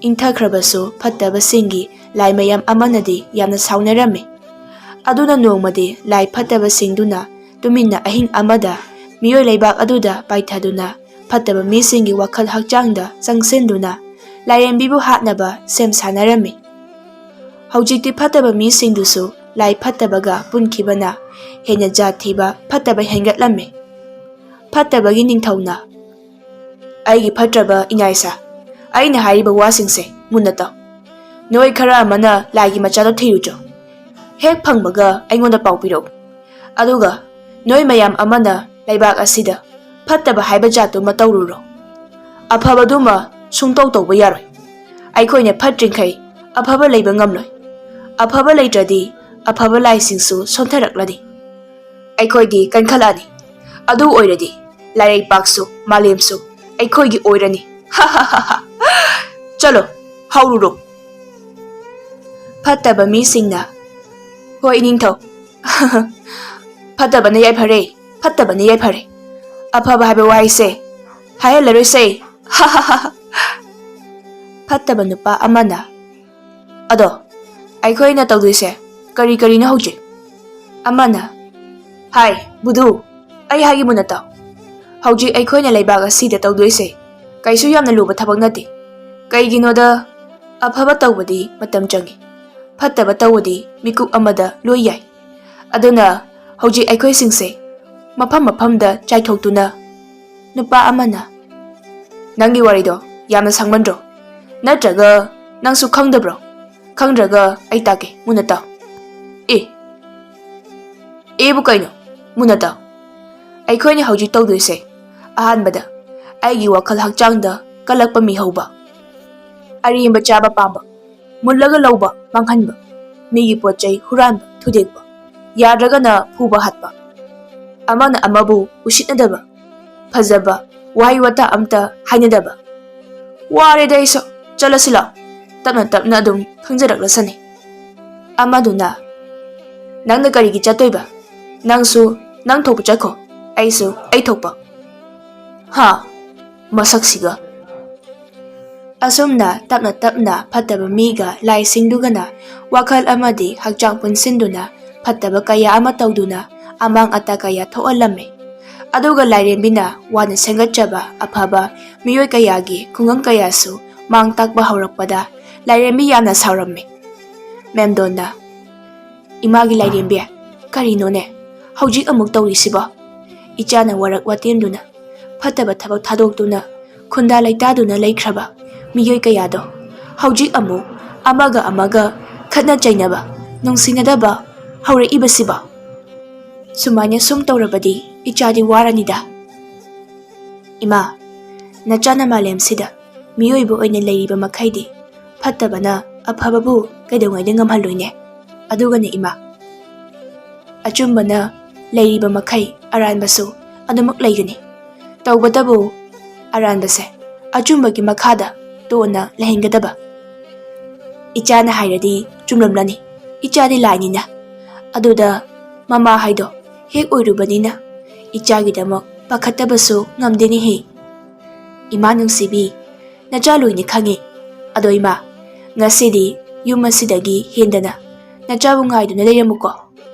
ꯏꯪꯊꯈ꯭ꯔꯕꯁꯨ ꯐꯠꯇꯕꯁꯤꯡꯒꯤ ꯂꯥꯏ ꯃꯌꯥꯝ ꯑꯃꯅꯗꯤ ꯌꯥꯝꯅ ꯁꯥꯎꯅꯔꯝꯃꯤ꯫ ꯑꯗꯨꯅ ꯅꯣꯡꯃꯗꯤ ꯂꯥꯏ ꯐꯠꯇꯕꯁꯤꯡꯗꯨꯅ ꯇꯨꯃꯤꯟꯅ ꯑꯍꯤꯡ ꯑꯃꯗ ꯃꯤꯑꯣꯏ ꯂꯩꯕꯥꯛ ꯑꯗꯨꯗ ꯄꯥꯏꯊꯗꯨꯅ ꯐꯠꯇꯕ ꯃꯤꯁꯤꯡꯒꯤ ꯋꯥꯈꯜ ꯍꯛꯆꯥꯡꯗ ꯆꯪꯁꯤꯟꯗꯨꯅ ꯂꯥꯏꯔꯦꯝꯕꯤꯕꯨ ꯍꯥꯠꯅꯕ ꯁꯦꯝ ꯁꯥꯅꯔꯝꯃꯤ꯫ ꯍꯧꯖꯤꯛꯇꯤ ꯐꯠꯇꯕ ꯃꯤꯁꯤꯡꯗꯨꯁꯨ ꯂꯥꯏ ꯐꯠꯇꯕꯒ ꯄꯨꯟꯈꯤꯕꯅ ꯍꯦꯟꯅ ꯖꯥꯠ ꯊꯤꯕ ꯐꯠꯇꯕ ꯍꯦꯟꯒꯠꯂꯝꯃꯤ꯫ ꯐꯠꯇꯕꯒꯤ ꯅꯤꯡꯊꯧꯅ, "ꯑꯩꯒꯤ ꯐꯠꯇ꯭ꯔꯕ ꯏꯅꯥꯏꯁꯥ, ꯑꯩꯅ ꯍꯥꯏꯔꯤꯕ ꯋꯥꯁꯤꯡꯁꯦ ꯃꯨꯟꯅ ꯇꯥꯎ꯫ ꯅꯣꯏ ꯈꯔ ꯑꯃꯅ ꯂꯥꯏꯒꯤ ꯃꯆꯥꯗꯣ ꯊꯤꯔꯨꯆꯣ꯫ ꯍꯦꯛ ꯐꯪꯕꯒ ꯑꯩꯉꯣꯟꯗ ꯄꯥꯎ ꯄꯤꯔꯛꯎ꯫ ꯑꯗꯨꯒ ꯅꯣꯏ ꯃꯌꯥꯝ ꯑꯃꯅ ꯂꯩꯕꯥꯛ ꯑꯁꯤꯗ ꯐꯠꯇꯕ ꯍꯥꯏꯕ ꯖꯥꯠꯇꯨꯃ ꯇꯧꯔꯨꯔꯣ꯫ ꯑꯐꯕꯗꯨꯃ ꯁꯨꯡꯇꯧ ꯇꯧꯕ ꯌꯥꯔꯣꯏ꯫ ꯑꯩꯈꯣꯏꯅ ꯐꯠꯇ꯭ꯔꯤꯡꯈꯩ ꯑꯐꯕ ꯂꯩꯕ ꯉꯝꯂꯣꯏ꯫ ꯑꯐꯕ ꯂꯩꯇ꯭ꯔꯗꯤ ꯑꯐꯕ ꯂꯥꯏꯁꯤꯡꯁꯨ ꯁꯣꯟꯊꯔꯛꯂꯅꯤ꯫ ꯑꯩꯈꯣꯏꯗꯤ ꯀꯟꯈꯠꯂꯛꯑꯅꯤ꯫ ꯑꯗꯨ ꯑꯣꯏꯔꯗꯤ ꯂꯥꯏꯔꯩꯄꯥꯛꯁꯨ ꯃꯥꯂꯦꯝꯁꯨ ꯑꯩꯈꯣꯏꯒꯤ ꯑꯣꯏꯔꯅꯤ꯫ ꯆꯠꯂꯣ, ꯍꯧꯔꯨꯔꯣ꯫" ꯐꯠꯇꯕ ꯃꯤꯁꯤꯡꯅ, "ꯍꯣꯏ ꯏꯅꯤꯡꯊꯧ, ꯐꯠꯇꯕꯅ ꯌꯥꯏꯐꯔꯦ, ꯐꯠꯇꯕꯅ ꯌꯥꯏꯐꯔꯦ꯫ ꯑꯐꯕ ꯍꯥꯏꯕ ꯋꯥꯍꯩꯁꯦ ꯍꯥꯏꯍꯜꯂꯔꯣꯏꯁꯦ꯫" ꯐꯠꯇꯕ ꯅꯨꯄꯥ ꯑꯃꯅ, "ꯑꯗꯣ ꯑꯩꯈꯣꯏꯅ ꯇꯧꯗꯣꯏꯁꯦ ꯀꯔꯤ ꯀꯔꯤꯅꯣ ꯍꯧꯖꯤꯛ?" ꯑꯃꯅ, "ꯍꯥꯏ ꯕꯨꯙꯨ, ꯑꯩ ꯍꯥꯏꯒꯦ ꯃꯨꯟꯅ ꯇꯥꯎ꯫ ꯍꯧꯖꯤꯛ ꯑꯩꯈꯣꯏꯅ ꯂꯩꯕꯥꯛ ꯑꯁꯤꯗ ꯇꯧꯗꯣꯏꯁꯦ ꯀꯩꯁꯨ ꯌꯥꯝꯅ ꯂꯨꯕ ꯊꯕꯛ ꯅꯠꯇꯦ꯫ ꯀꯩꯒꯤꯅꯣꯗ, ꯑꯐꯕ ꯇꯧꯕꯗꯤ ꯃꯇꯝ ꯆꯪꯏ, ꯐꯠꯇꯕ ꯇꯧꯕꯗꯤ ꯃꯤꯀꯨꯞ ꯑꯃꯗ ꯂꯣꯏ ꯌꯥꯏ꯫ ꯑꯗꯨꯅ ꯍꯧꯖꯤꯛ ꯑꯩꯈꯣꯏꯁꯤꯡꯁꯦ ꯃꯐꯝ ꯃꯐꯝꯗ ꯆꯥꯏꯊꯣꯛꯇꯨꯅ," ꯅꯨꯄꯥ ꯑꯃꯅ, "ꯅꯪꯒꯤ ꯋꯥꯔꯤꯗꯣ ꯌꯥꯝꯅ ꯁꯥꯡꯃꯟꯗ꯭ꯔꯣ? ꯅꯠꯇ꯭ꯔꯒ ꯅꯪꯁꯨ ꯈꯪꯗꯕ꯭ꯔꯣ? ꯈꯪꯗ꯭ꯔꯒ ꯑꯩ ꯇꯥꯛꯀꯦ, ꯃꯨꯟꯅ ꯇꯥꯎ꯫" "ꯑꯦ, ꯑꯦꯕꯨ ꯀꯩꯅꯣ? ꯃꯨꯟꯅ ꯇꯥꯎ꯫ ꯑꯩꯈꯣꯏꯅ ꯍꯧꯖꯤꯛ ꯇꯧꯗꯣꯏꯁꯦ ꯑꯍꯥꯟꯕꯗ ꯑꯩꯒꯤ ꯋꯥꯈꯜ ꯍꯛꯆꯥꯡꯗ ꯀꯜꯂꯛꯄ ꯃꯤ ꯍꯧꯕ, ꯑꯔꯦꯝꯕ ꯆꯥꯕ ꯄꯥꯝꯕ, ꯃꯨꯜꯂꯒ ꯂꯧꯕ ꯃꯥꯡꯍꯟꯕ, ꯃꯤꯒꯤ ꯄꯣꯠ ꯆꯩ ꯍꯨꯔꯥꯟꯕ ꯊꯨꯗꯦꯛꯄ, ꯌꯥꯗ꯭ꯔꯒꯅ ꯐꯨꯕ ꯍꯥꯠꯄ, ꯑꯃꯅ ꯑꯃꯕꯨ ꯎꯁꯤꯠꯅꯗꯕ, ꯐꯖꯕ ꯋꯥꯍꯩ ꯋꯥꯇꯥ ꯑꯝꯇ ꯍꯥꯏꯅꯗꯕ꯫ "ꯋꯥꯔꯦꯗ ꯑꯩꯁꯨ, ꯆꯠꯂꯁꯤ ꯂꯥꯛꯑꯣ, ꯇꯞꯅ ꯇꯞꯅ ꯑꯗꯨꯝ ꯈꯪꯖꯔꯛꯂꯁꯅꯤ"꯫ ꯑꯃꯗꯨꯅ, "ꯅꯪꯅ ꯀꯔꯤꯒꯤ ꯆꯠꯇꯣꯏꯕ? ꯅꯪꯁꯨ ꯅꯪ ꯊꯣꯛꯄ ꯆꯠꯈꯣ, ꯑꯩꯁꯨ ꯑꯩ ꯊꯣꯛꯄ"꯫ ꯍꯥ? ꯃꯁꯛꯁꯤꯒ꯫ ꯑꯁꯨꯝꯅ ꯇꯞꯅ ꯇꯞꯅ ꯐꯠꯇꯕ ꯃꯤꯒ ꯂꯥꯏꯁꯤꯡꯗꯨꯒꯅ ꯋꯥꯈꯜ ꯑꯃꯗꯤ ꯍꯛꯆꯥꯡ ꯄꯨꯟꯁꯤꯟꯗꯨꯅ ꯐꯠꯇꯕ ꯀꯌꯥ ꯑꯃ ꯇꯧꯗꯨꯅ ꯑꯃꯥꯡ ꯑꯇꯥ ꯀꯌꯥ ꯊꯣꯛꯍꯜꯂꯝꯃꯤ꯫ ꯑꯗꯨꯒ ꯂꯥꯏꯔꯦꯝꯕꯤꯅ ꯋꯥꯅ ꯁꯦꯝꯒꯠꯆꯕ ꯑꯐꯕ ꯃꯤꯑꯣꯏ ꯀꯌꯥꯒꯤ ꯈꯨꯡꯒꯪ ꯀꯌꯥꯁꯨ ꯃꯥꯡ ꯇꯥꯛꯄ ꯍꯧꯔꯛꯄꯗ ꯂꯥꯏꯔꯦꯝꯕꯤ ꯌꯥꯝꯅ ꯁꯥꯎꯔꯝꯃꯤ꯫ ꯃꯦꯝꯗꯣꯟꯅ, "ꯏꯃꯥꯒꯤ ꯂꯥꯏꯔꯦꯝꯕꯤ, ꯀꯔꯤꯅꯣꯅꯦ ꯍꯧꯖꯤꯛ ꯑꯃꯨꯛ ꯇꯧꯔꯤꯁꯤꯕꯣ?" ꯏꯆꯥꯅ ꯋꯥꯔꯛ ꯋꯥꯇꯦꯝꯗꯨꯅ ꯐꯠꯇꯕ ꯊꯕꯛ ꯊꯥꯗꯣꯛꯇꯨꯅ ꯈꯨꯟꯗꯥ ꯂꯩꯇꯥꯗꯨꯅ ꯂꯩꯈ꯭ꯔꯕ ꯃꯤꯑꯣꯏ ꯀꯌꯥꯗꯣ ꯍꯧꯖꯤꯛ ꯑꯃꯨꯛ ꯑꯃꯒ ꯑꯃꯒ ꯈꯠꯅ ꯆꯩꯅꯕ, ꯅꯨꯡꯁꯤꯅꯗꯕ ꯍꯧꯔꯛꯏꯕꯁꯤꯕꯣ? ꯁꯨꯃꯥꯏꯅ ꯁꯨꯝ ꯇꯧꯔꯕꯗꯤ ꯏꯆꯥꯗꯤ ꯋꯥꯔꯅꯤꯗ꯫ ꯏꯃꯥ, ꯅꯆꯥꯅ ꯃꯥꯂꯦꯝꯁꯤꯗ ꯃꯤꯑꯣꯏꯕ ꯑꯣꯏꯅ ꯂꯩꯔꯤꯕ ꯃꯈꯩꯗꯤ ꯐꯠꯇꯕꯅ ꯑꯐꯕꯕꯨ ꯀꯩꯗꯧꯉꯩꯗ ꯉꯝꯍꯜꯂꯣꯏꯅꯦ? ꯑꯗꯨꯒꯅꯦ ꯏꯃꯥ, ꯑꯆꯨꯝꯕꯅ ꯂꯩꯔꯤꯕ ꯃꯈꯩ ꯑꯔꯥꯟꯕꯁꯨ ꯑꯗꯨꯃꯛ ꯂꯩꯒꯅꯤ꯫ ꯇꯧꯕꯇꯕꯨ ꯑꯔꯥꯟꯕꯁꯦ ꯑꯆꯨꯝꯕꯒꯤ ꯃꯈꯥꯗ ꯇꯣꯟꯅ ꯂꯩꯍꯟꯒꯗꯕ꯫ ꯏꯆꯥꯅ ꯍꯥꯏꯔꯗꯤ ꯆꯨꯝꯂꯝꯂꯅꯤ, ꯏꯆꯥꯗꯤ ꯂꯥꯏꯅꯤꯅ꯫ ꯑꯗꯨꯗ ꯃꯃꯥ ꯍꯥꯏꯗꯣ ꯍꯦꯛ ꯑꯣꯏꯔꯨꯕꯅꯤꯅ ꯏꯆꯥꯒꯤꯗꯃꯛ ꯄꯥꯈꯠꯇꯕꯁꯨ ꯉꯝꯗꯦꯅꯦꯍꯦ꯫ ꯏꯃꯥ ꯅꯨꯡꯁꯤꯕꯤ, ꯅꯆꯥ ꯂꯣꯏꯅ ꯈꯪꯉꯤ꯫ ꯑꯗꯣ ꯏꯃꯥ, ꯉꯁꯤꯗꯤ ꯌꯨꯝ ꯑꯁꯤꯗꯒꯤ ꯍꯦꯟꯗꯅ ꯅꯆꯥꯕꯨ ꯉꯥꯏꯗꯨꯅ ꯂꯩꯔꯝꯃꯨꯀꯣ꯫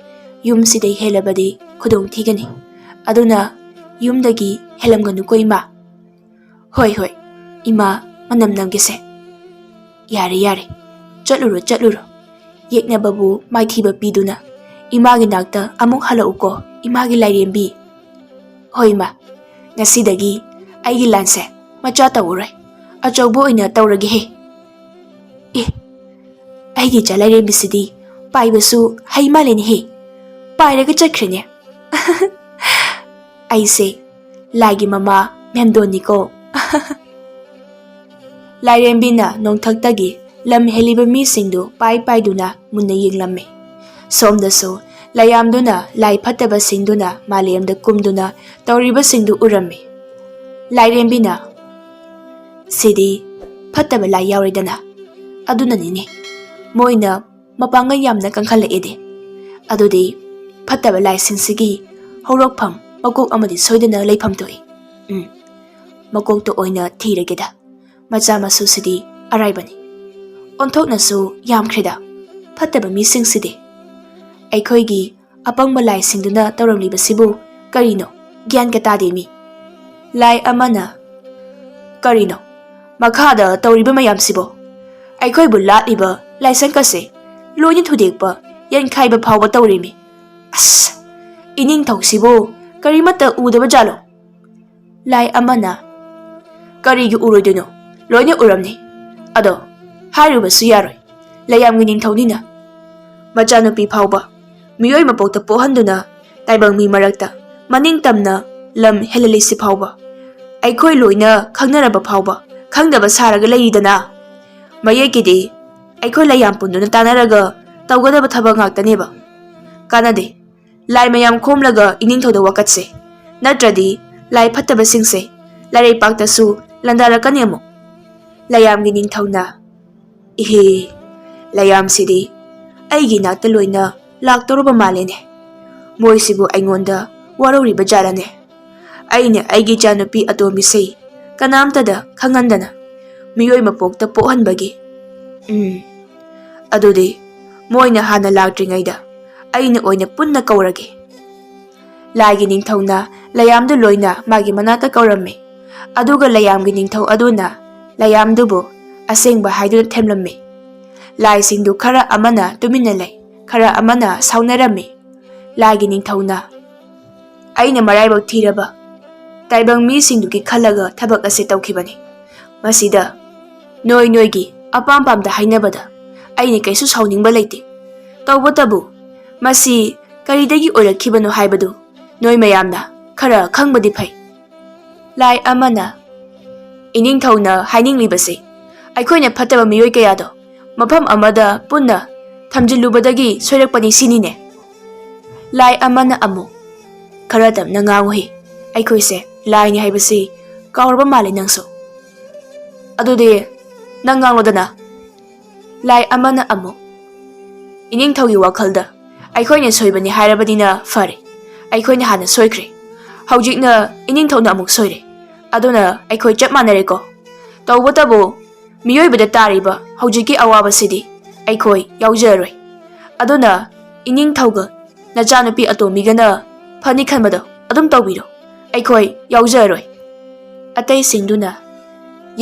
ꯌꯨꯝꯁꯤꯗꯩ ꯍꯦꯜꯂꯕꯗꯤ ꯈꯨꯗꯣꯡ ꯊꯤꯒꯅꯤ꯫ ꯑꯗꯨꯅ ꯌꯨꯝꯗꯒꯤ ꯍꯦꯜꯂꯝꯒꯅꯨꯀꯣ ꯏꯃꯥ꯫ ꯍꯣꯏ, ꯍꯣꯏ, ꯏꯃꯥ ꯃꯅꯝ ꯅꯝꯒꯦꯁꯦ꯫ ꯌꯥꯔꯦ, ꯌꯥꯔꯦ, ꯆꯠꯂꯨꯔꯣ, ꯆꯠꯂꯨꯔꯣ꯫ ꯌꯦꯛꯅꯕꯕꯨ ꯃꯥꯏꯊꯤꯕ ꯄꯤꯗꯨꯅ ꯏꯃꯥꯒꯤ ꯅꯥꯛꯇ ꯑꯃꯨꯛ ꯍꯜꯂꯛꯎꯀꯣ, ꯏꯃꯥꯒꯤ ꯂꯥꯏꯔꯦꯝꯕꯤ꯫ ꯍꯣꯏ ꯏꯃꯥ, ꯉꯁꯤꯗꯒꯤ ꯑꯩꯒꯤ ꯂꯥꯟꯁꯦ ꯃꯆꯥ ꯇꯧꯔꯔꯣꯏ, ꯑꯆꯧꯕ ꯑꯣꯏꯅ ꯇꯧꯔꯒꯦꯍꯦ꯫ ꯑꯦ, ꯑꯩꯒꯤ ꯏꯆꯥ ꯂꯥꯏꯔꯦꯝꯕꯤꯁꯤꯗꯤ ꯄꯥꯏꯕꯁꯨ ꯍꯩ ꯃꯥꯜꯂꯦꯅꯦꯍꯦ, ꯄꯥꯏꯔꯒ ꯆꯠꯈ꯭ꯔꯦꯅꯦ꯫ ꯑꯩꯁꯦ ꯂꯥꯏꯒꯤ ꯃꯃꯥ ꯃꯦꯝꯗꯣꯟꯅꯤꯀꯣ꯫ ꯂꯥꯏꯔꯦꯝꯕꯤꯅ ꯅꯣꯡꯊꯛꯇꯒꯤ ꯂꯝ ꯍꯦꯜꯂꯤꯕ ꯃꯤꯁꯤꯡꯗꯨ ꯄꯥꯏ ꯄꯥꯏꯗꯨꯅ ꯃꯨꯟꯅ ꯌꯦꯡꯂꯝꯃꯤ꯫ ꯁꯣꯝꯗꯁꯨ ꯂꯥꯏꯌꯥꯝꯗꯨꯅ ꯂꯥꯏ ꯐꯠꯇꯕꯁꯤꯡꯗꯨꯅ ꯃꯥꯂꯦꯝꯗ ꯀꯨꯝꯗꯨꯅ ꯇꯧꯔꯤꯕꯁꯤꯡꯗꯨ ꯎꯔꯝꯃꯤ꯫ ꯂꯥꯏꯔꯦꯝꯕꯤꯅ, "ꯁꯤꯗꯤ ꯐꯠꯇꯕ ꯂꯥꯏ ꯌꯥꯎꯔꯦꯗꯅ꯫ ꯑꯗꯨꯅꯅꯤꯅꯦ ꯃꯣꯏꯅ ꯃꯄꯥꯡꯒꯜ ꯌꯥꯝꯅ ꯀꯟꯈꯠꯂꯛꯑꯦꯗꯤ꯫ ꯑꯗꯨꯗꯤ ꯐꯠꯇꯕ ꯂꯥꯏꯁꯤꯡꯁꯤꯒꯤ ꯍꯧꯔꯛꯐꯝ, ꯃꯀꯣꯛ ꯑꯃꯗꯤ ꯁꯣꯏꯗꯅ ꯂꯩꯐꯝ ꯊꯣꯛꯏ꯫ ꯎꯝ, ꯃꯀꯣꯛꯇ ꯑꯣꯏꯅ ꯊꯤꯔꯒꯦꯗ꯫ ꯃꯆꯥ ꯃꯁꯨꯁꯤꯗꯤ ꯑꯔꯥꯏꯕꯅꯤ꯫ ꯑꯣꯟꯊꯣꯛꯅꯁꯨ ꯌꯥꯝꯈ꯭ꯔꯦꯗ ꯐꯠꯇꯕ ꯃꯤꯁꯤꯡꯁꯤꯗꯤ꯫ ꯑꯩꯈꯣꯏꯒꯤ ꯑꯄꯪꯕ ꯂꯥꯏꯁꯤꯡꯗꯨꯅ ꯇꯧꯔꯝꯂꯤꯕꯁꯤꯕꯨ ꯀꯔꯤꯅꯣ? ꯒ꯭ꯌꯥꯟꯒ ꯇꯥꯗꯦ ꯃꯤ꯫" ꯂꯥꯏ ꯑꯃꯅ, "ꯀꯔꯤꯅꯣ ꯃꯈꯥꯗ ꯇꯧꯔꯤꯕ ꯃꯌꯥꯝꯁꯤꯕꯣ? ꯑꯩꯈꯣꯏꯕꯨ ꯂꯥꯠꯂꯤꯕ ꯂꯥꯏꯁꯪꯒꯁꯦ ꯂꯣꯏꯅ ꯊꯨꯗꯦꯛꯄ, ꯌꯦꯟꯈꯥꯏꯕ ꯐꯥꯎꯕ ꯇꯧꯔꯤꯃꯤ꯫ ꯑꯁ, ꯏꯅꯤꯡꯊꯧꯁꯤꯕꯨ ꯀꯔꯤꯃꯠꯇ ꯎꯗꯕ ꯖꯥꯠꯂꯣ?" ꯂꯥꯏ ꯑꯃꯅ, "ꯀꯔꯤꯒꯤ ꯎꯔꯣꯏꯗꯣꯏꯅꯣ? ꯂꯣꯏꯅ ꯎꯔꯝꯅꯤ꯫ ꯑꯗꯣ ꯍꯥꯏꯔꯨꯕꯁꯨ ꯌꯥꯔꯣꯏ, ꯂꯩꯌꯥꯝꯒꯤ ꯅꯤꯡꯊꯧꯅꯤꯅ꯫ ꯃꯆꯥꯅꯨꯄꯤ ꯐꯥꯎꯕ ꯃꯤꯑꯣꯏ ꯃꯄꯣꯛꯇ ꯄꯣꯛꯍꯟꯗꯨꯅ ꯇꯥꯏꯕꯪ ꯃꯤ ꯃꯔꯛꯇ ꯃꯅꯤꯡ ꯇꯝꯅ ꯂꯝ ꯍꯦꯜꯍꯜꯂꯤꯁꯤ ꯐꯥꯎꯕ ꯑꯩꯈꯣꯏ ꯂꯣꯏꯅ ꯈꯪꯅꯔꯕ ꯐꯥꯎꯕ ꯈꯪꯗꯕ ꯁꯥꯔꯒ ꯂꯩꯔꯤꯗꯅ꯫ ꯃꯌꯦꯛꯀꯤꯗꯤ ꯑꯩꯈꯣꯏ ꯂꯩꯌꯥꯝ ꯄꯨꯟꯗꯨꯅ ꯇꯥꯟꯅꯔꯒ ꯇꯧꯒꯗꯕ ꯊꯕꯛ ꯉꯥꯛꯇꯅꯦꯕ꯫ ꯀꯥꯟꯅꯗꯦ꯫ ꯂꯥꯏ ꯃꯌꯥꯝ ꯈꯣꯝꯂꯒ ꯏꯅꯤꯡꯊꯧꯗ ꯋꯥꯀꯠꯁꯦ꯫ ꯅꯠꯇ꯭ꯔꯗꯤ ꯂꯥꯏ ꯐꯠꯇꯕꯁꯤꯡꯁꯦ ꯂꯥꯏꯔꯩꯄꯥꯛꯇꯁꯨ ꯂꯥꯟꯗꯥꯔꯛꯀꯅꯤ ꯑꯃꯨꯛ꯫" ꯂꯩꯌꯥꯝꯒꯤ ꯅꯤꯡꯊꯧꯅ, "ꯏꯍꯦ, ꯂꯩꯌꯥꯝꯁꯤꯗꯤ ꯑꯩꯒꯤ ꯅꯥꯛꯇ ꯂꯣꯏꯅ ꯂꯥꯛꯇꯧꯔꯕ ꯃꯥꯜꯂꯦꯅꯦ꯫ ꯃꯣꯏꯁꯤꯕꯨ ꯑꯩꯉꯣꯟꯗ ꯋꯥꯔꯧꯔꯤꯕ ꯖꯥꯠꯂꯅꯦ? ꯑꯩꯅ ꯑꯩꯒꯤ ꯏꯆꯥꯅꯨꯄꯤ ꯑꯇꯣꯝꯕꯤꯁꯤ ꯀꯅꯥꯝꯇꯗ ꯈꯪꯍꯟꯗꯅ ꯃꯤꯑꯣꯏ ꯃꯄꯣꯛꯇ ꯄꯣꯛꯍꯟꯕꯒꯤ꯫ ꯎꯝ, ꯑꯗꯨꯗꯤ ꯃꯣꯏꯅ ꯍꯥꯟꯅ ꯂꯥꯛꯇ꯭ꯔꯤꯉꯩꯗ ꯑꯩꯅ ꯑꯣꯏꯅ ꯄꯨꯟꯅ ꯀꯧꯔꯒꯦ꯫" ꯂꯥꯏꯒꯤ ꯅꯤꯡꯊꯧꯅ ꯂꯩꯌꯥꯝꯗꯨ ꯂꯣꯏꯅ ꯃꯥꯒꯤ ꯃꯅꯥꯛꯇ ꯀꯧꯔꯝꯃꯤ꯫ ꯑꯗꯨꯒ ꯂꯩꯌꯥꯝꯒꯤ ꯅꯤꯡꯊꯧ ꯑꯗꯨꯅ ꯂꯩꯌꯥꯝꯗꯨꯕꯨ ꯑꯁꯦꯡꯕ ꯍꯥꯏꯗꯨꯅ ꯊꯦꯝꯂꯝꯃꯤ꯫ ꯂꯥꯏꯁꯤꯡꯗꯨ ꯈꯔ ꯑꯃꯅ ꯇꯨꯃꯤꯟꯅ ꯂꯩ, ꯈꯔ ꯑꯃꯅ ꯁꯥꯎꯅꯔꯝꯃꯤ꯫ ꯂꯥꯏꯒꯤ ꯅꯤꯡꯊꯧꯅ, "ꯑꯩꯅ ꯃꯔꯥꯏꯕꯛ ꯊꯤꯔꯕ ꯇꯥꯏꯕꯪ ꯃꯤꯁꯤꯡꯗꯨꯒꯤ ꯈꯜꯂꯒ ꯊꯕꯛ ꯑꯁꯤ ꯇꯧꯈꯤꯕꯅꯤ꯫ ꯃꯁꯤꯗ ꯅꯣꯏ ꯅꯣꯏꯒꯤ ꯑꯄꯥꯝ ꯄꯥꯝꯗ ꯍꯥꯏꯅꯕꯗ ꯑꯩꯅ ꯀꯩꯁꯨ ꯁꯥꯎꯅꯤꯡꯕ ꯂꯩꯇꯦ꯫ ꯇꯧꯕꯇꯕꯨ ꯃꯁꯤ ꯀꯔꯤꯗꯒꯤ ꯑꯣꯏꯔꯛꯈꯤꯕꯅꯣ ꯍꯥꯏꯕꯗꯨ ꯅꯣꯏ ꯃꯌꯥꯝꯅ ꯈꯔ ꯈꯪꯕꯗꯤ ꯐꯩ꯫" ꯂꯥꯏ ꯑꯃꯅ, "ꯏꯅꯤꯡꯊꯧꯅ ꯍꯥꯏꯅꯤꯡꯂꯤꯕꯁꯦ ꯑꯩꯈꯣꯏꯅ ꯐꯠꯇꯕ ꯃꯤꯑꯣꯏ ꯀꯌꯥꯗꯣ ꯃꯐꯝ ꯑꯃꯗ ꯄꯨꯟꯅ ꯊꯝꯖꯤꯜꯂꯨꯕꯗꯒꯤ ꯁꯣꯏꯔꯛꯄꯅꯤ ꯁꯤꯅꯤꯅꯦ?" ꯂꯥꯏ ꯑꯃꯅ ꯑꯃꯨꯛ, "ꯈꯔ ꯇꯞꯅ ꯉꯥꯡꯉꯨꯍꯦ, ꯑꯩꯈꯣꯏꯁꯦ ꯂꯥꯏꯅꯤ ꯍꯥꯏꯕꯁꯤ ꯀꯥꯎꯔꯕ ꯃꯥꯜꯂꯦ ꯅꯪꯁꯨ꯫ ꯑꯗꯨꯗꯤ ꯅꯪ ꯉꯥꯡꯂꯣꯗꯅ꯫" ꯂꯥꯏ ꯑꯃꯅ ꯑꯃꯨꯛ, "ꯏꯅꯤꯡꯊꯧꯒꯤ ꯋꯥꯈꯜꯗ ꯑꯩꯈꯣꯏꯅ ꯁꯣꯏꯕꯅꯤ ꯍꯥꯏꯔꯕꯅꯤꯅ ꯐꯔꯦ, ꯑꯩꯈꯣꯏꯅ ꯍꯥꯟꯅ ꯁꯣꯏꯈ꯭ꯔꯦ꯫ ꯍꯧꯖꯤꯛꯅ ꯏꯅꯤꯡꯊꯧꯅ ꯑꯃꯨꯛ ꯁꯣꯏꯔꯦ꯫ ꯑꯗꯨꯅ ꯑꯩꯈꯣꯏ ꯆꯞ ꯃꯥꯟꯅꯔꯦꯀꯣ꯫ ꯇꯧꯕꯇꯕꯨ ꯃꯤꯑꯣꯏꯕꯗ ꯇꯥꯔꯤꯕ ꯍꯧꯖꯤꯛꯀꯤ ꯑꯋꯥꯕꯁꯤꯗꯤ ꯑꯩꯈꯣꯏ ꯌꯥꯎꯖꯔꯔꯣꯏ꯫ ꯑꯗꯨꯅ ꯏꯅꯤꯡꯊꯧꯒ ꯅꯆꯥꯅꯨꯄꯤ ꯑꯇꯣꯝꯕꯤꯒꯅ ꯐꯅꯤ ꯈꯟꯕꯗꯣ ꯑꯗꯨꯝ ꯇꯧꯕꯤꯔꯣ, ꯑꯩꯈꯣꯏ ꯌꯥꯎꯖꯔꯔꯣꯏ꯫" ꯑꯇꯩꯁꯤꯡꯗꯨꯅ,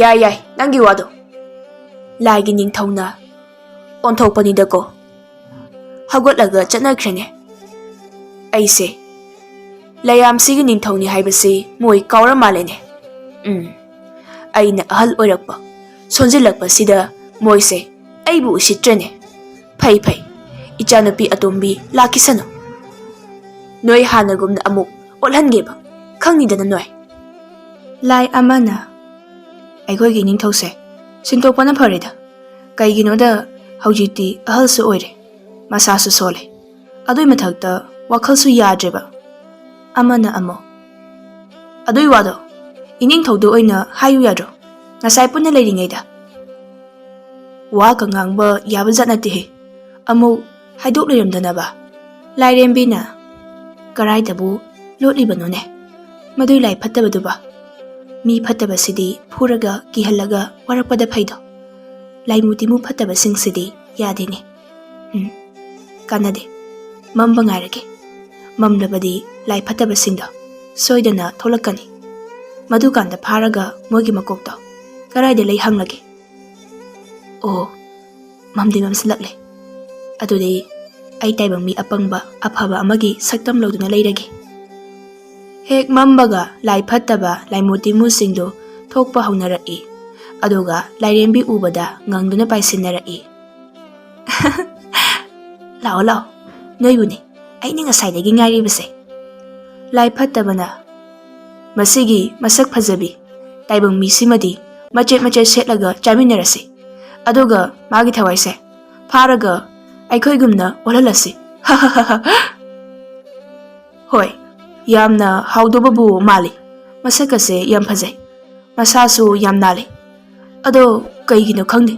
"ꯌꯥꯏ ꯌꯥꯏ, ꯅꯪꯒꯤ ꯋꯥꯗꯣ꯫" ꯂꯥꯏꯒꯤ ꯅꯤꯡꯊꯧꯅ ꯑꯣꯟꯊꯣꯛꯄꯅꯤꯗꯀꯣ꯫ ꯍꯧꯒꯠꯂꯒ ꯆꯠꯅꯈ꯭ꯔꯦꯅꯦ꯫ ꯑꯩꯁꯦ ꯂꯩꯌꯥꯝꯁꯤꯒꯤ ꯅꯤꯡꯊꯧꯅꯤ ꯍꯥꯏꯕꯁꯤ ꯃꯣꯏ ꯀꯥꯎꯔ ꯃꯥꯜꯂꯦꯅꯦ꯫ ꯎꯝ, ꯑꯩꯅ ꯑꯍꯜ ꯑꯣꯏꯔꯛꯄ, ꯁꯣꯟꯖꯤꯜꯂꯛꯄꯁꯤꯗ ꯃꯣꯏꯁꯦ ꯑꯩꯕꯨ ꯎꯁꯤꯠꯇ꯭ꯔꯦꯅꯦ꯫ ꯐꯩ ꯐꯩ, ꯏꯆꯥꯅꯨꯄꯤ ꯑꯇꯣꯝꯕꯤ ꯂꯥꯛꯈꯤꯁꯅꯨ꯫ ꯅꯣꯏ ꯍꯥꯟꯅꯒꯨꯝꯅ ꯑꯃꯨꯛ ꯑꯣꯠꯍꯟꯒꯦꯕ, ꯈꯪꯅꯤꯗꯅ ꯅꯣꯏ꯫ ꯂꯥꯏ ꯑꯃꯅ, "ꯑꯩꯈꯣꯏꯒꯤ ꯅꯤꯡꯊꯧꯁꯦ ꯁꯤꯟꯗꯣꯛꯄꯅ ꯐꯔꯦꯗ꯫ ꯀꯩꯒꯤꯅꯣꯗ ꯍꯧꯖꯤꯛꯇꯤ ꯑꯍꯜꯁꯨ ꯑꯣꯏꯔꯦ, ꯃꯁꯥꯁꯨ ꯁꯣꯜꯂꯦ꯫ ꯑꯗꯨꯏ ꯃꯊꯛꯇ ꯋꯥꯈꯜꯁꯨ ꯌꯥꯗ꯭ꯔꯦꯕ꯫" ꯑꯃꯅ ꯑꯃꯨꯛ, "ꯑꯗꯨꯏ ꯋꯥꯗꯣ ꯏꯅꯤꯡꯊꯧꯗ ꯑꯣꯏꯅ ꯍꯥꯏꯌꯨ ꯌꯥꯗ꯭ꯔꯣ, ꯉꯁꯥꯏ ꯄꯨꯟꯅ ꯂꯩꯔꯤꯉꯩꯗ?" ꯋꯥꯒ ꯉꯥꯡꯕ ꯌꯥꯕ ꯖꯥꯠ ꯅꯠꯇꯦꯍꯦ꯫ ꯑꯃꯨꯛ ꯍꯥꯏꯗꯣꯛ ꯂꯩꯔꯝꯗꯅꯕ꯫ ꯂꯥꯏꯔꯦꯝꯕꯤꯅ, "ꯀꯔꯥꯏꯗꯕꯨ ꯂꯣꯠꯂꯤꯕꯅꯣꯅꯦ ꯃꯗꯨꯏ ꯂꯥꯏ ꯐꯠꯇꯕꯗꯨꯕ? ꯃꯤ ꯐꯠꯇꯕꯁꯤꯗꯤ ꯐꯨꯔꯒ ꯀꯤꯍꯜꯂꯒ ꯋꯥꯔꯛꯄꯗ ꯐꯩꯗꯣ꯫ ꯂꯥꯏꯃꯨ ꯇꯤꯃꯨ ꯐꯠꯇꯕꯁꯤꯡꯁꯤꯗꯤ ꯌꯥꯗꯦꯅꯦ꯫ ꯎꯝ, ꯀꯥꯟꯅꯗꯦ꯫ ꯃꯝꯕ ꯉꯥꯏꯔꯒꯦ꯫ ꯃꯝꯂꯕꯗꯤ ꯂꯥꯏ ꯐꯠꯇꯕꯁꯤꯡꯗꯣ ꯁꯣꯏꯗꯅ ꯊꯣꯛꯂꯛꯀꯅꯤ꯫ ꯃꯗꯨꯀꯥꯟꯗ ꯐꯥꯔꯒ ꯃꯣꯏꯒꯤ ꯃꯀꯣꯛꯇꯣ ꯀꯔꯥꯏꯗ ꯂꯩ ꯍꯪꯂꯒꯦ꯫ ꯑꯣ, ꯃꯝꯗꯤ ꯃꯝꯁꯤꯜꯂꯛꯂꯦ꯫ ꯑꯗꯨꯗꯤ ꯑꯩ ꯇꯥꯏꯕꯪ ꯃꯤ ꯑꯄꯪꯕ ꯑꯐꯕ ꯑꯃꯒꯤ ꯁꯛꯇꯝ ꯂꯧꯗꯨꯅ ꯂꯩꯔꯒꯦ꯫" ꯍꯦꯛ ꯃꯝꯕꯒ ꯂꯥꯏ ꯐꯠꯇꯕ ꯂꯥꯏꯃꯨ ꯇꯤꯃꯨꯁꯤꯡꯗꯨ ꯊꯣꯛꯄ ꯍꯧꯅꯔꯛꯏ꯫ ꯑꯗꯨꯒ ꯂꯥꯏꯔꯦꯝꯕꯤ ꯎꯕꯗ ꯉꯪꯗꯨꯅ ꯄꯥꯏꯁꯤꯟꯅꯔꯛꯏ꯫ "ꯂꯥꯛꯑꯣ, ꯂꯥꯛꯑꯣ, ꯅꯣꯏꯕꯨꯅꯦ ꯑꯩꯅ ꯉꯁꯥꯏꯗꯒꯤ ꯉꯥꯏꯔꯤꯕꯁꯦ꯫" ꯂꯥꯏ ꯐꯠꯇꯕꯅ, "ꯃꯁꯤꯒꯤ ꯃꯁꯛ ꯐꯖꯕꯤ ꯇꯥꯏꯕꯪ ꯃꯤꯁꯤꯃꯗꯤ ꯃꯆꯦꯠ ꯃꯆꯦꯠ ꯁꯦꯠꯂꯒ ꯆꯥꯃꯤꯟꯅꯔꯁꯤ꯫ ꯑꯗꯨꯒ ꯃꯥꯒꯤ ꯊꯋꯥꯏꯁꯦ ꯐꯥꯔꯒ ꯑꯩꯈꯣꯏꯒꯨꯝꯅ ꯑꯣꯜꯍꯜꯂꯁꯤ꯫" ꯍꯣꯏ, ꯌꯥꯝꯅ ꯍꯥꯎꯗꯧꯕꯕꯨ ꯃꯥꯜꯂꯤ꯫ ꯃꯁꯛ ꯑꯁꯦ ꯌꯥꯝ ꯐꯖꯩ꯫ ꯃꯁꯥꯁꯨ ꯌꯥꯝ ꯅꯥꯜꯂꯤ꯫ ꯑꯗꯣ ꯀꯩꯒꯤꯅꯣ ꯈꯪꯗꯦ,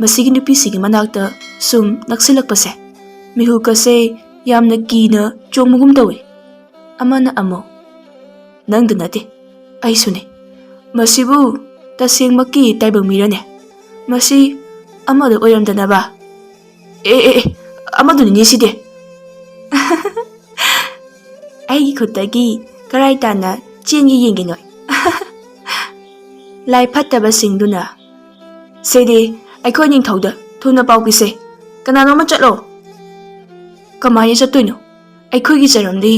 ꯃꯁꯤꯒꯤ ꯅꯨꯄꯤꯁꯤꯒꯤ ꯃꯅꯥꯛꯇ ꯁꯨꯝ ꯅꯛꯁꯤꯜꯂꯛꯄꯁꯦ, ꯃꯤꯍꯨꯛ ꯑꯁꯦ ꯌꯥꯝꯅ ꯀꯤꯅ ꯆꯣꯡꯕꯒꯨꯝ ꯇꯧꯏ꯫ ꯑꯃꯅ ꯑꯃꯨꯛ, "ꯅꯪꯗ ꯅꯠꯇꯦ, ꯑꯩꯁꯨꯅꯦ꯫ ꯃꯁꯤꯕꯨ ꯇꯁꯦꯡꯃꯛꯀꯤ ꯇꯥꯏꯕꯪ ꯃꯤꯔꯅꯦ? ꯃꯁꯤ ꯑꯃꯗ ꯑꯣꯏꯔꯝꯗꯅꯕ? ꯑꯦ, ꯑꯦ, ꯑꯦ, ꯑꯃꯗꯨꯅꯤꯅꯦ ꯁꯤꯗꯤ꯫" ꯑꯩꯒꯤ ꯈꯨꯠꯇꯒꯤ ꯀꯔꯥꯏ ꯇꯥꯅ ꯆꯦꯟꯒꯦ ꯌꯦꯡꯒꯦ ꯅꯣꯏ꯫ ꯂꯥꯏ ꯐꯠꯇꯕꯁꯤꯡꯗꯨꯅ, "ꯁꯦꯗꯤ, ꯑꯩꯈꯣꯏ ꯅꯤꯡꯊꯧꯗ ꯊꯨꯅ ꯄꯥꯎ ꯄꯤꯁꯦ꯫ ꯀꯅꯥꯅꯣꯝꯃ ꯆꯠꯂꯣ꯫" "ꯀꯃꯥꯏꯅ ꯆꯠꯇꯣꯏꯅꯣ? ꯑꯩꯈꯣꯏꯒꯤ ꯆꯔꯝꯗꯤ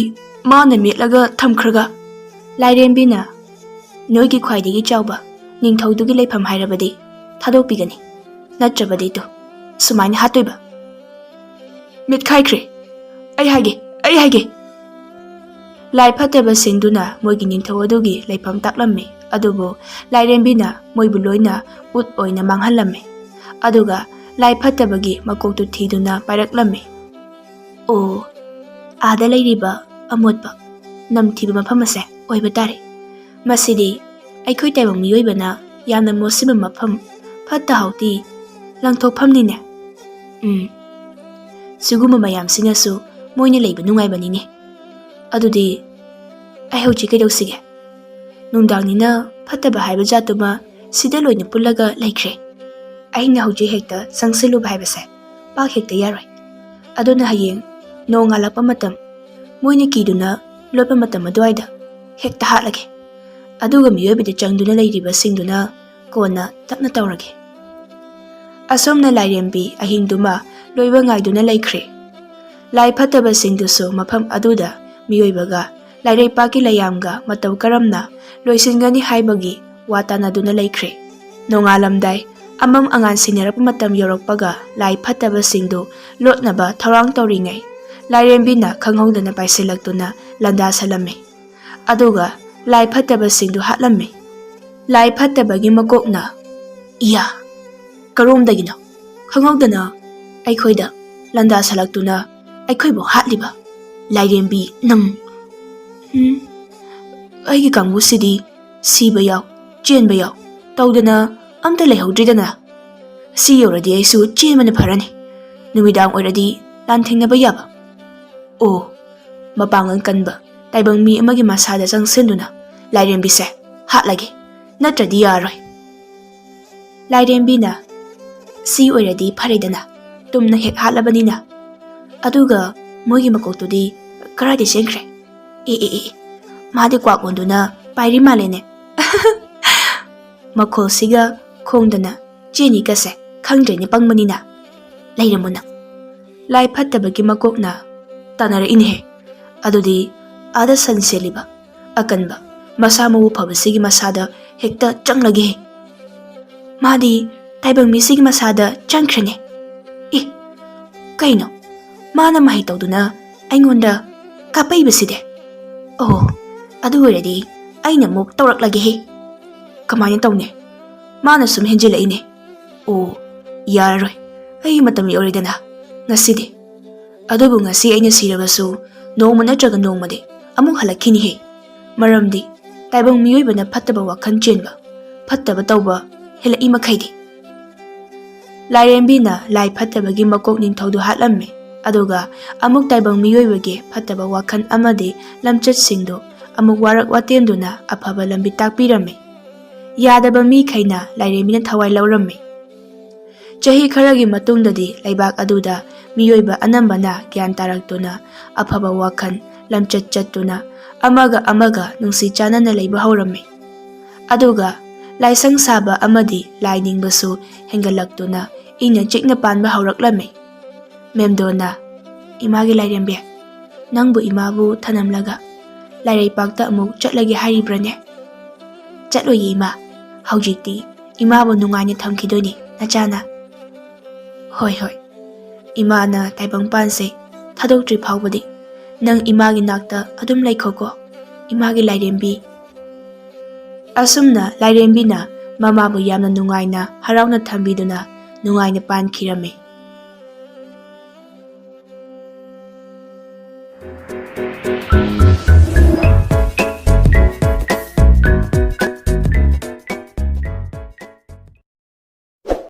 ꯃꯥꯅ ꯃꯦꯠꯂꯒ ꯊꯝꯈ꯭ꯔꯒ꯫" ꯂꯥꯏꯔꯦꯝꯕꯤꯅ, "ꯅꯣꯏꯒꯤ ꯈ꯭ꯋꯥꯏꯗꯒꯤ ꯆꯥꯎꯕ ꯅꯤꯡꯊꯧꯗꯨꯒꯤ ꯂꯩꯐꯝ ꯍꯥꯏꯔꯕꯗꯤ ꯊꯥꯗꯣꯛꯄꯤꯒꯅꯤ, ꯅꯠꯇ꯭ꯔꯕꯗꯤ ꯇꯨ, ꯁꯨꯃꯥꯏꯅ ꯍꯥꯠꯇꯣꯏꯕ꯫" "ꯃꯤꯠꯈꯥꯏꯈ꯭ꯔꯦ꯫ ꯑꯩ ꯍꯥꯏꯒꯦ, ꯑꯩ ꯍꯥꯏꯒꯦ꯫" ꯂꯥꯏ ꯐꯠꯇꯕꯁꯤꯡꯗꯨꯅ ꯃꯣꯏꯒꯤ ꯅꯤꯡꯊꯧ ꯑꯗꯨꯒꯤ ꯂꯩꯐꯝ ꯇꯥꯛꯂꯝꯃꯤ, ꯑꯗꯨꯕꯨ ꯂꯥꯏꯔꯦꯝꯕꯤꯅ ꯃꯣꯏꯕꯨ ꯂꯣꯏꯅ ꯎꯠ ꯑꯣꯏꯅ ꯃꯥꯡꯍꯜꯂꯝꯃꯤ꯫ ꯑꯗꯨꯒ ꯂꯥꯏ ꯐꯠꯇꯕꯒꯤ ꯃꯀꯣꯛꯇꯨ ꯊꯤꯗꯨꯅ ꯄꯥꯏꯔꯛꯂꯝꯃꯤ꯫ "ꯑꯣ, ꯑꯥꯗ ꯂꯩꯔꯤꯕ ꯑꯃꯣꯠꯄ, ꯅꯝꯊꯤꯕ ꯃꯐꯝ ꯑꯁꯦ ꯑꯣꯏꯕ ꯇꯥꯔꯦ꯫ ꯃꯁꯤꯗꯤ ꯑꯩꯈꯣꯏ ꯇꯥꯏꯕꯪ ꯃꯤꯑꯣꯏꯕꯅ ꯌꯥꯝꯅ ꯃꯣꯠꯁꯤꯟꯕ ꯃꯐꯝ, ꯐꯠꯇ ꯍꯥꯎꯗꯤ ꯂꯪꯊꯣꯛꯐꯝꯅꯤꯅꯦ꯫ ꯎꯝ, ꯁꯤꯒꯨꯝꯕ ꯃꯌꯥꯝꯁꯤꯅꯁꯨ ꯃꯣꯏꯅ ꯂꯩꯕ ꯅꯨꯡꯉꯥꯏꯕꯅꯤꯅꯦ꯫ ꯑꯗꯨꯗꯤ ꯑꯩ ꯍꯧꯖꯤꯛ ꯀꯩꯗꯧꯁꯤꯒꯦ? ꯅꯨꯡꯗꯥꯡꯅꯤꯅ ꯐꯠꯇꯕ ꯍꯥꯏꯕ ꯖꯥꯠꯇꯨꯃ ꯁꯤꯗ ꯂꯣꯏꯅ ꯄꯨꯜꯂꯒ ꯂꯩꯈ꯭ꯔꯦ꯫ ꯑꯩꯅ ꯍꯧꯖꯤꯛ ꯍꯦꯛꯇ ꯆꯪꯁꯤꯜꯂꯨꯕ ꯍꯥꯏꯕꯁꯦ ꯄꯥꯛ ꯍꯦꯛꯇ ꯌꯥꯔꯣꯏ꯫ ꯑꯗꯨꯅ ꯍꯌꯦꯡ ꯅꯣꯡꯉꯥꯜꯂꯛꯄ ꯃꯇꯝ, ꯃꯣꯏꯅ ꯀꯤꯗꯨꯅ ꯂꯣꯠꯄ ꯃꯇꯝ ꯑꯗꯨꯋꯥꯏꯗ ꯍꯦꯛꯇ ꯍꯥꯠꯂꯒꯦ꯫ ꯑꯗꯨꯒ ꯃꯤꯑꯣꯏꯕꯗ ꯆꯪꯗꯨꯅ ꯂꯩꯔꯤꯕꯁꯤꯡꯗꯨꯅ ꯀꯣꯟꯅ ꯇꯞꯅ ꯇꯧꯔꯒꯦ꯫" ꯑꯁꯨꯝꯅ ꯂꯥꯏꯔꯦꯝꯕꯤ ꯑꯍꯤꯡꯗꯨꯃ ꯂꯣꯏꯕ ꯉꯥꯏꯗꯨꯅ ꯂꯩꯈ꯭ꯔꯦ꯫ ꯂꯥꯏ ꯐꯠꯇꯕꯁꯤꯡꯗꯨꯁꯨ ꯃꯐꯝ ꯑꯗꯨꯗ ꯃꯤꯑꯣꯏꯕꯒ ꯂꯥꯏꯔꯩꯄꯥꯛꯀꯤ ꯂꯩꯌꯥꯝꯒ ꯃꯇꯧ ꯀꯔꯝꯅ ꯂꯣꯏꯁꯤꯟꯒꯅꯤ ꯍꯥꯏꯕꯒꯤ ꯋꯥ ꯇꯥꯅꯗꯨꯅ ꯂꯩꯈ꯭ꯔꯦ꯫ ꯅꯣꯡꯉꯥꯜꯂꯝꯗꯥꯏ ꯑꯃꯝ ꯑꯉꯥꯟ ꯁꯤꯟꯅꯔꯛꯄ ꯃꯇꯝ ꯌꯧꯔꯛꯄꯒ ꯂꯥꯏ ꯐꯠꯇꯕꯁꯤꯡꯗꯨ ꯂꯣꯠꯅꯕ ꯊꯧꯔꯥꯡ ꯇꯧꯔꯤꯉꯩ, ꯂꯥꯏꯔꯦꯝꯕꯤꯅ ꯈꯪꯍꯧꯗꯅ ꯄꯥꯏꯁꯤꯜꯂꯛꯇꯨꯅ ꯂꯥꯟꯗꯥꯁꯜꯂꯝꯃꯤ꯫ ꯑꯗꯨꯒ ꯂꯥꯏ ꯐꯠꯇꯕꯁꯤꯡꯗꯨ ꯍꯥꯠꯂꯝꯃꯤ꯫ ꯂꯥꯏ ꯐꯠꯇꯕꯒꯤ ꯃꯀꯣꯛꯅ, "ꯏꯌꯥ, ꯀꯔꯣꯝꯗꯒꯤꯅꯣ ꯈꯪꯍꯧꯗꯅ ꯑꯩꯈꯣꯏꯗ ꯂꯥꯟꯗꯥꯁꯜꯂꯛꯇꯨꯅ ꯑꯩꯈꯣꯏꯕꯨ ꯍꯥꯠꯂꯤꯕ? ꯂꯥꯏꯔꯦꯝꯕꯤ, ꯅꯪ!" ꯎꯝ, ꯑꯩꯒꯤ ꯀꯥꯡꯕꯨꯁꯤꯗꯤ ꯁꯤꯕ ꯌꯥꯎ, ꯆꯦꯟꯕ ꯌꯥꯎ ꯇꯧꯗꯅ ꯑꯝꯇ ꯂꯩꯍꯧꯗ꯭ꯔꯤꯗꯅ꯫ ꯁꯤ ꯌꯧꯔꯗꯤ ꯑꯩꯁꯨ ꯆꯦꯟꯕꯅ ꯐꯔꯅꯤ꯫ ꯅꯨꯃꯤꯗꯥꯡ ꯑꯣꯏꯔꯗꯤ ꯂꯥꯟꯊꯦꯡꯅꯕ ꯌꯥꯕ꯫ ꯑꯣ, ꯃꯄꯥꯡꯒꯜ ꯀꯟꯕ ꯇꯥꯏꯕꯪ ꯃꯤ ꯑꯃꯒꯤ ꯃꯁꯥꯗ ꯆꯪꯁꯤꯟꯗꯨꯅ ꯂꯥꯏꯔꯦꯝꯕꯤꯁꯦ ꯍꯥꯠꯂꯒꯦ, ꯅꯠꯇ꯭ꯔꯗꯤ ꯌꯥꯔꯣꯏ꯫ ꯂꯥꯏꯔꯦꯝꯕꯤꯅ, "ꯁꯤ ꯑꯣꯏꯔꯗꯤ ꯐꯔꯦꯗꯅ, ꯇꯨꯝꯅ ꯍꯦꯛ ꯍꯥꯠꯂꯕꯅꯤꯅ꯫ ꯑꯗꯨꯒ ꯃꯣꯏꯒꯤ ꯃꯀꯣꯛꯇꯨꯗꯤ ꯀꯗꯥꯏꯗ ꯆꯦꯟꯈ꯭ꯔꯦ? ꯑꯦ, ꯑꯦ, ꯑꯦ, ꯑꯦ, ꯃꯥꯗꯤ ꯀ꯭ꯋꯥꯛ ꯑꯣꯟꯗꯨꯅ ꯄꯥꯏꯔꯤ ꯃꯥꯜꯂꯦꯅꯦ꯫" ꯃꯈꯣꯜꯁꯤꯒ ꯈꯣꯡꯗꯅ ꯆꯦꯟꯅꯤꯒꯁꯦ ꯈꯪꯗ꯭ꯔꯦꯅꯦ ꯄꯪꯕꯅꯤꯅ꯫ ꯂꯩꯔꯝꯃꯣ ꯅꯪ꯫ ꯂꯥꯏ ꯐꯠꯇꯕꯒꯤ ꯃꯀꯣꯛꯅ ꯇꯥꯟꯅꯔꯛꯏꯅꯦꯍꯦ꯫ ꯑꯗꯨꯗꯤ ꯑꯥꯗ ꯁꯟ ꯁꯦꯠꯂꯤꯕ ꯑꯀꯟꯕ ꯃꯁꯥ ꯃꯎ ꯐꯕꯁꯤꯒꯤ ꯃꯁꯥꯗ ꯍꯦꯛꯇ ꯆꯪꯂꯒꯦꯍꯦ꯫ ꯃꯥꯗꯤ ꯇꯥꯏꯕꯪ ꯃꯤꯁꯤꯒꯤ ꯃꯁꯥꯗ ꯆꯪꯈ꯭ꯔꯦꯅꯦ꯫ ꯏ, ꯀꯩꯅꯣ? ꯃꯥꯅ ꯃꯍꯩ ꯇꯧꯗꯨꯅ ꯑꯩꯉꯣꯟꯗ ꯀꯥꯞꯄꯛꯏꯕꯁꯤꯗꯤ? ꯑꯣ, ꯑꯗꯨ ꯑꯣꯏꯔꯗꯤ ꯑꯩꯅ ꯑꯃꯨꯛ ꯇꯧꯔꯛꯂꯒꯦꯍꯦ꯫ ꯀꯃꯥꯏꯅ ꯇꯧꯅꯤ? ꯃꯥꯅ ꯁꯨꯝ ꯍꯦꯟꯖꯤꯜꯂꯛꯏꯅꯦ꯫ ꯑꯣ, ꯌꯥꯔꯔꯣꯏ꯫ ꯑꯩꯒꯤ ꯃꯇꯝ ꯌꯧꯔꯦꯗꯅ꯫ ꯉꯁꯤꯗꯤ꯫ ꯑꯗꯨꯕꯨ ꯉꯁꯤ ꯑꯩꯅ ꯁꯤꯔꯕꯁꯨ ꯅꯣꯡꯃ ꯅꯠꯇ꯭ꯔꯒ ꯅꯣꯡꯃꯗꯤ ꯑꯃꯨꯛ ꯍꯜꯂꯛꯈꯤꯅꯤꯍꯦ꯫ ꯃꯔꯝꯗꯤ ꯇꯥꯏꯕꯪ ꯃꯤꯑꯣꯏꯕꯅ ꯐꯠꯇꯕ ꯋꯥꯈꯜ ꯆꯦꯟꯕ, ꯐꯠꯇꯕ ꯇꯧꯕ ꯍꯦꯜꯂꯛꯏ ꯃꯈꯩꯗꯤ꯫ ꯂꯥꯏꯔꯦꯝꯕꯤꯅ ꯂꯥꯏ ꯐꯠꯇꯕꯒꯤ ꯃꯀꯣꯛ ꯅꯤꯡꯊꯧꯗꯨ ꯍꯥꯠꯂꯝꯃꯤ꯫ ꯑꯗꯨꯒ ꯑꯃꯨꯛ ꯇꯥꯏꯕꯪ ꯃꯤꯑꯣꯏꯕꯒꯤ ꯐꯠꯇꯕ ꯋꯥꯈꯜ ꯑꯃꯗꯤ ꯂꯝꯆꯠꯁꯤꯡꯗꯨ ꯑꯃꯨꯛ ꯋꯥꯔꯛ ꯋꯥꯇꯦꯝꯗꯨꯅ ꯑꯐꯕ ꯂꯝꯕꯤ ꯇꯥꯛꯄꯤꯔꯝꯃꯤ꯫ ꯌꯥꯗꯕ ꯃꯤꯈꯩꯅ ꯂꯥꯏꯔꯦꯝꯕꯤꯅ ꯊꯋꯥꯏ ꯂꯧꯔꯝꯃꯤ꯫ ꯆꯍꯤ ꯈꯔꯒꯤ ꯃꯇꯨꯡꯗꯗꯤ ꯂꯩꯕꯥꯛ ꯑꯗꯨꯗ ꯃꯤꯑꯣꯏꯕ ꯑꯅꯝꯕꯅ ꯒ꯭ꯌꯥꯟ ꯇꯥꯔꯛꯇꯨꯅ ꯑꯐꯕ ꯋꯥꯈꯜ ꯂꯝꯆꯠ ꯆꯠꯇꯨꯅ ꯑꯃꯒ ꯑꯃꯒ ꯅꯨꯡꯁꯤ ꯆꯥꯟꯅꯅ ꯂꯩꯕ ꯍꯧꯔꯝꯃꯤ꯫ ꯑꯗꯨꯒ ꯂꯥꯏꯁꯪ ꯁꯥꯕ ꯑꯃꯗꯤ ꯂꯥꯏ ꯅꯤꯡꯕꯁꯨ ꯍꯦꯟꯒꯠꯂꯛꯇꯨꯅ ꯏꯪꯅ ꯆꯤꯛꯅ ꯄꯥꯟꯕ ꯍꯧꯔꯛꯂꯝꯃꯤ꯫ ꯃꯦꯝꯗꯣꯟꯅ, "ꯏꯃꯥꯒꯤ ꯂꯥꯏꯔꯦꯝꯕꯤ, ꯅꯪꯕꯨ ꯏꯃꯥꯕꯨ ꯊꯅꯝꯂꯒ ꯂꯥꯏꯔꯩꯄꯥꯛꯇ ꯑꯃꯨꯛ ꯆꯠꯂꯒꯦ ꯍꯥꯏꯔꯤꯕ꯭ꯔꯅꯦ?" "ꯆꯠꯂꯣꯏꯌꯦ ꯏꯃꯥ, ꯍꯧꯖꯤꯛꯇꯤ ꯏꯃꯥꯕꯨ ꯅꯨꯡꯉꯥꯏꯅ ꯊꯝꯈꯤꯗꯣꯏꯅꯤ ꯅꯆꯥꯅ꯫" "ꯍꯣꯏ, ꯍꯣꯏ, ꯏꯃꯥꯅ ꯇꯥꯏꯕꯪꯄꯥꯟꯁꯦ ꯊꯥꯗꯣꯛꯇ꯭ꯔꯤ ꯐꯥꯎꯕꯗꯤ ꯅꯪ ꯏꯃꯥꯒꯤ ꯅꯥꯛꯇ ꯑꯗꯨꯝ ꯂꯩꯈꯣꯀꯣ, ꯏꯃꯥꯒꯤ ꯂꯥꯏꯔꯦꯝꯕꯤ꯫" ꯑꯁꯨꯝꯅ ꯂꯥꯏꯔꯦꯝꯕꯤꯅ ꯃꯃꯥꯕꯨ ꯌꯥꯝꯅ ꯅꯨꯡꯉꯥꯏꯅ ꯍꯔꯥꯎꯅ ꯊꯝꯕꯤꯗꯨꯅ ꯅꯨꯡꯉꯥꯏꯅ ꯄꯥꯟꯈꯤꯔꯝꯃꯤ꯫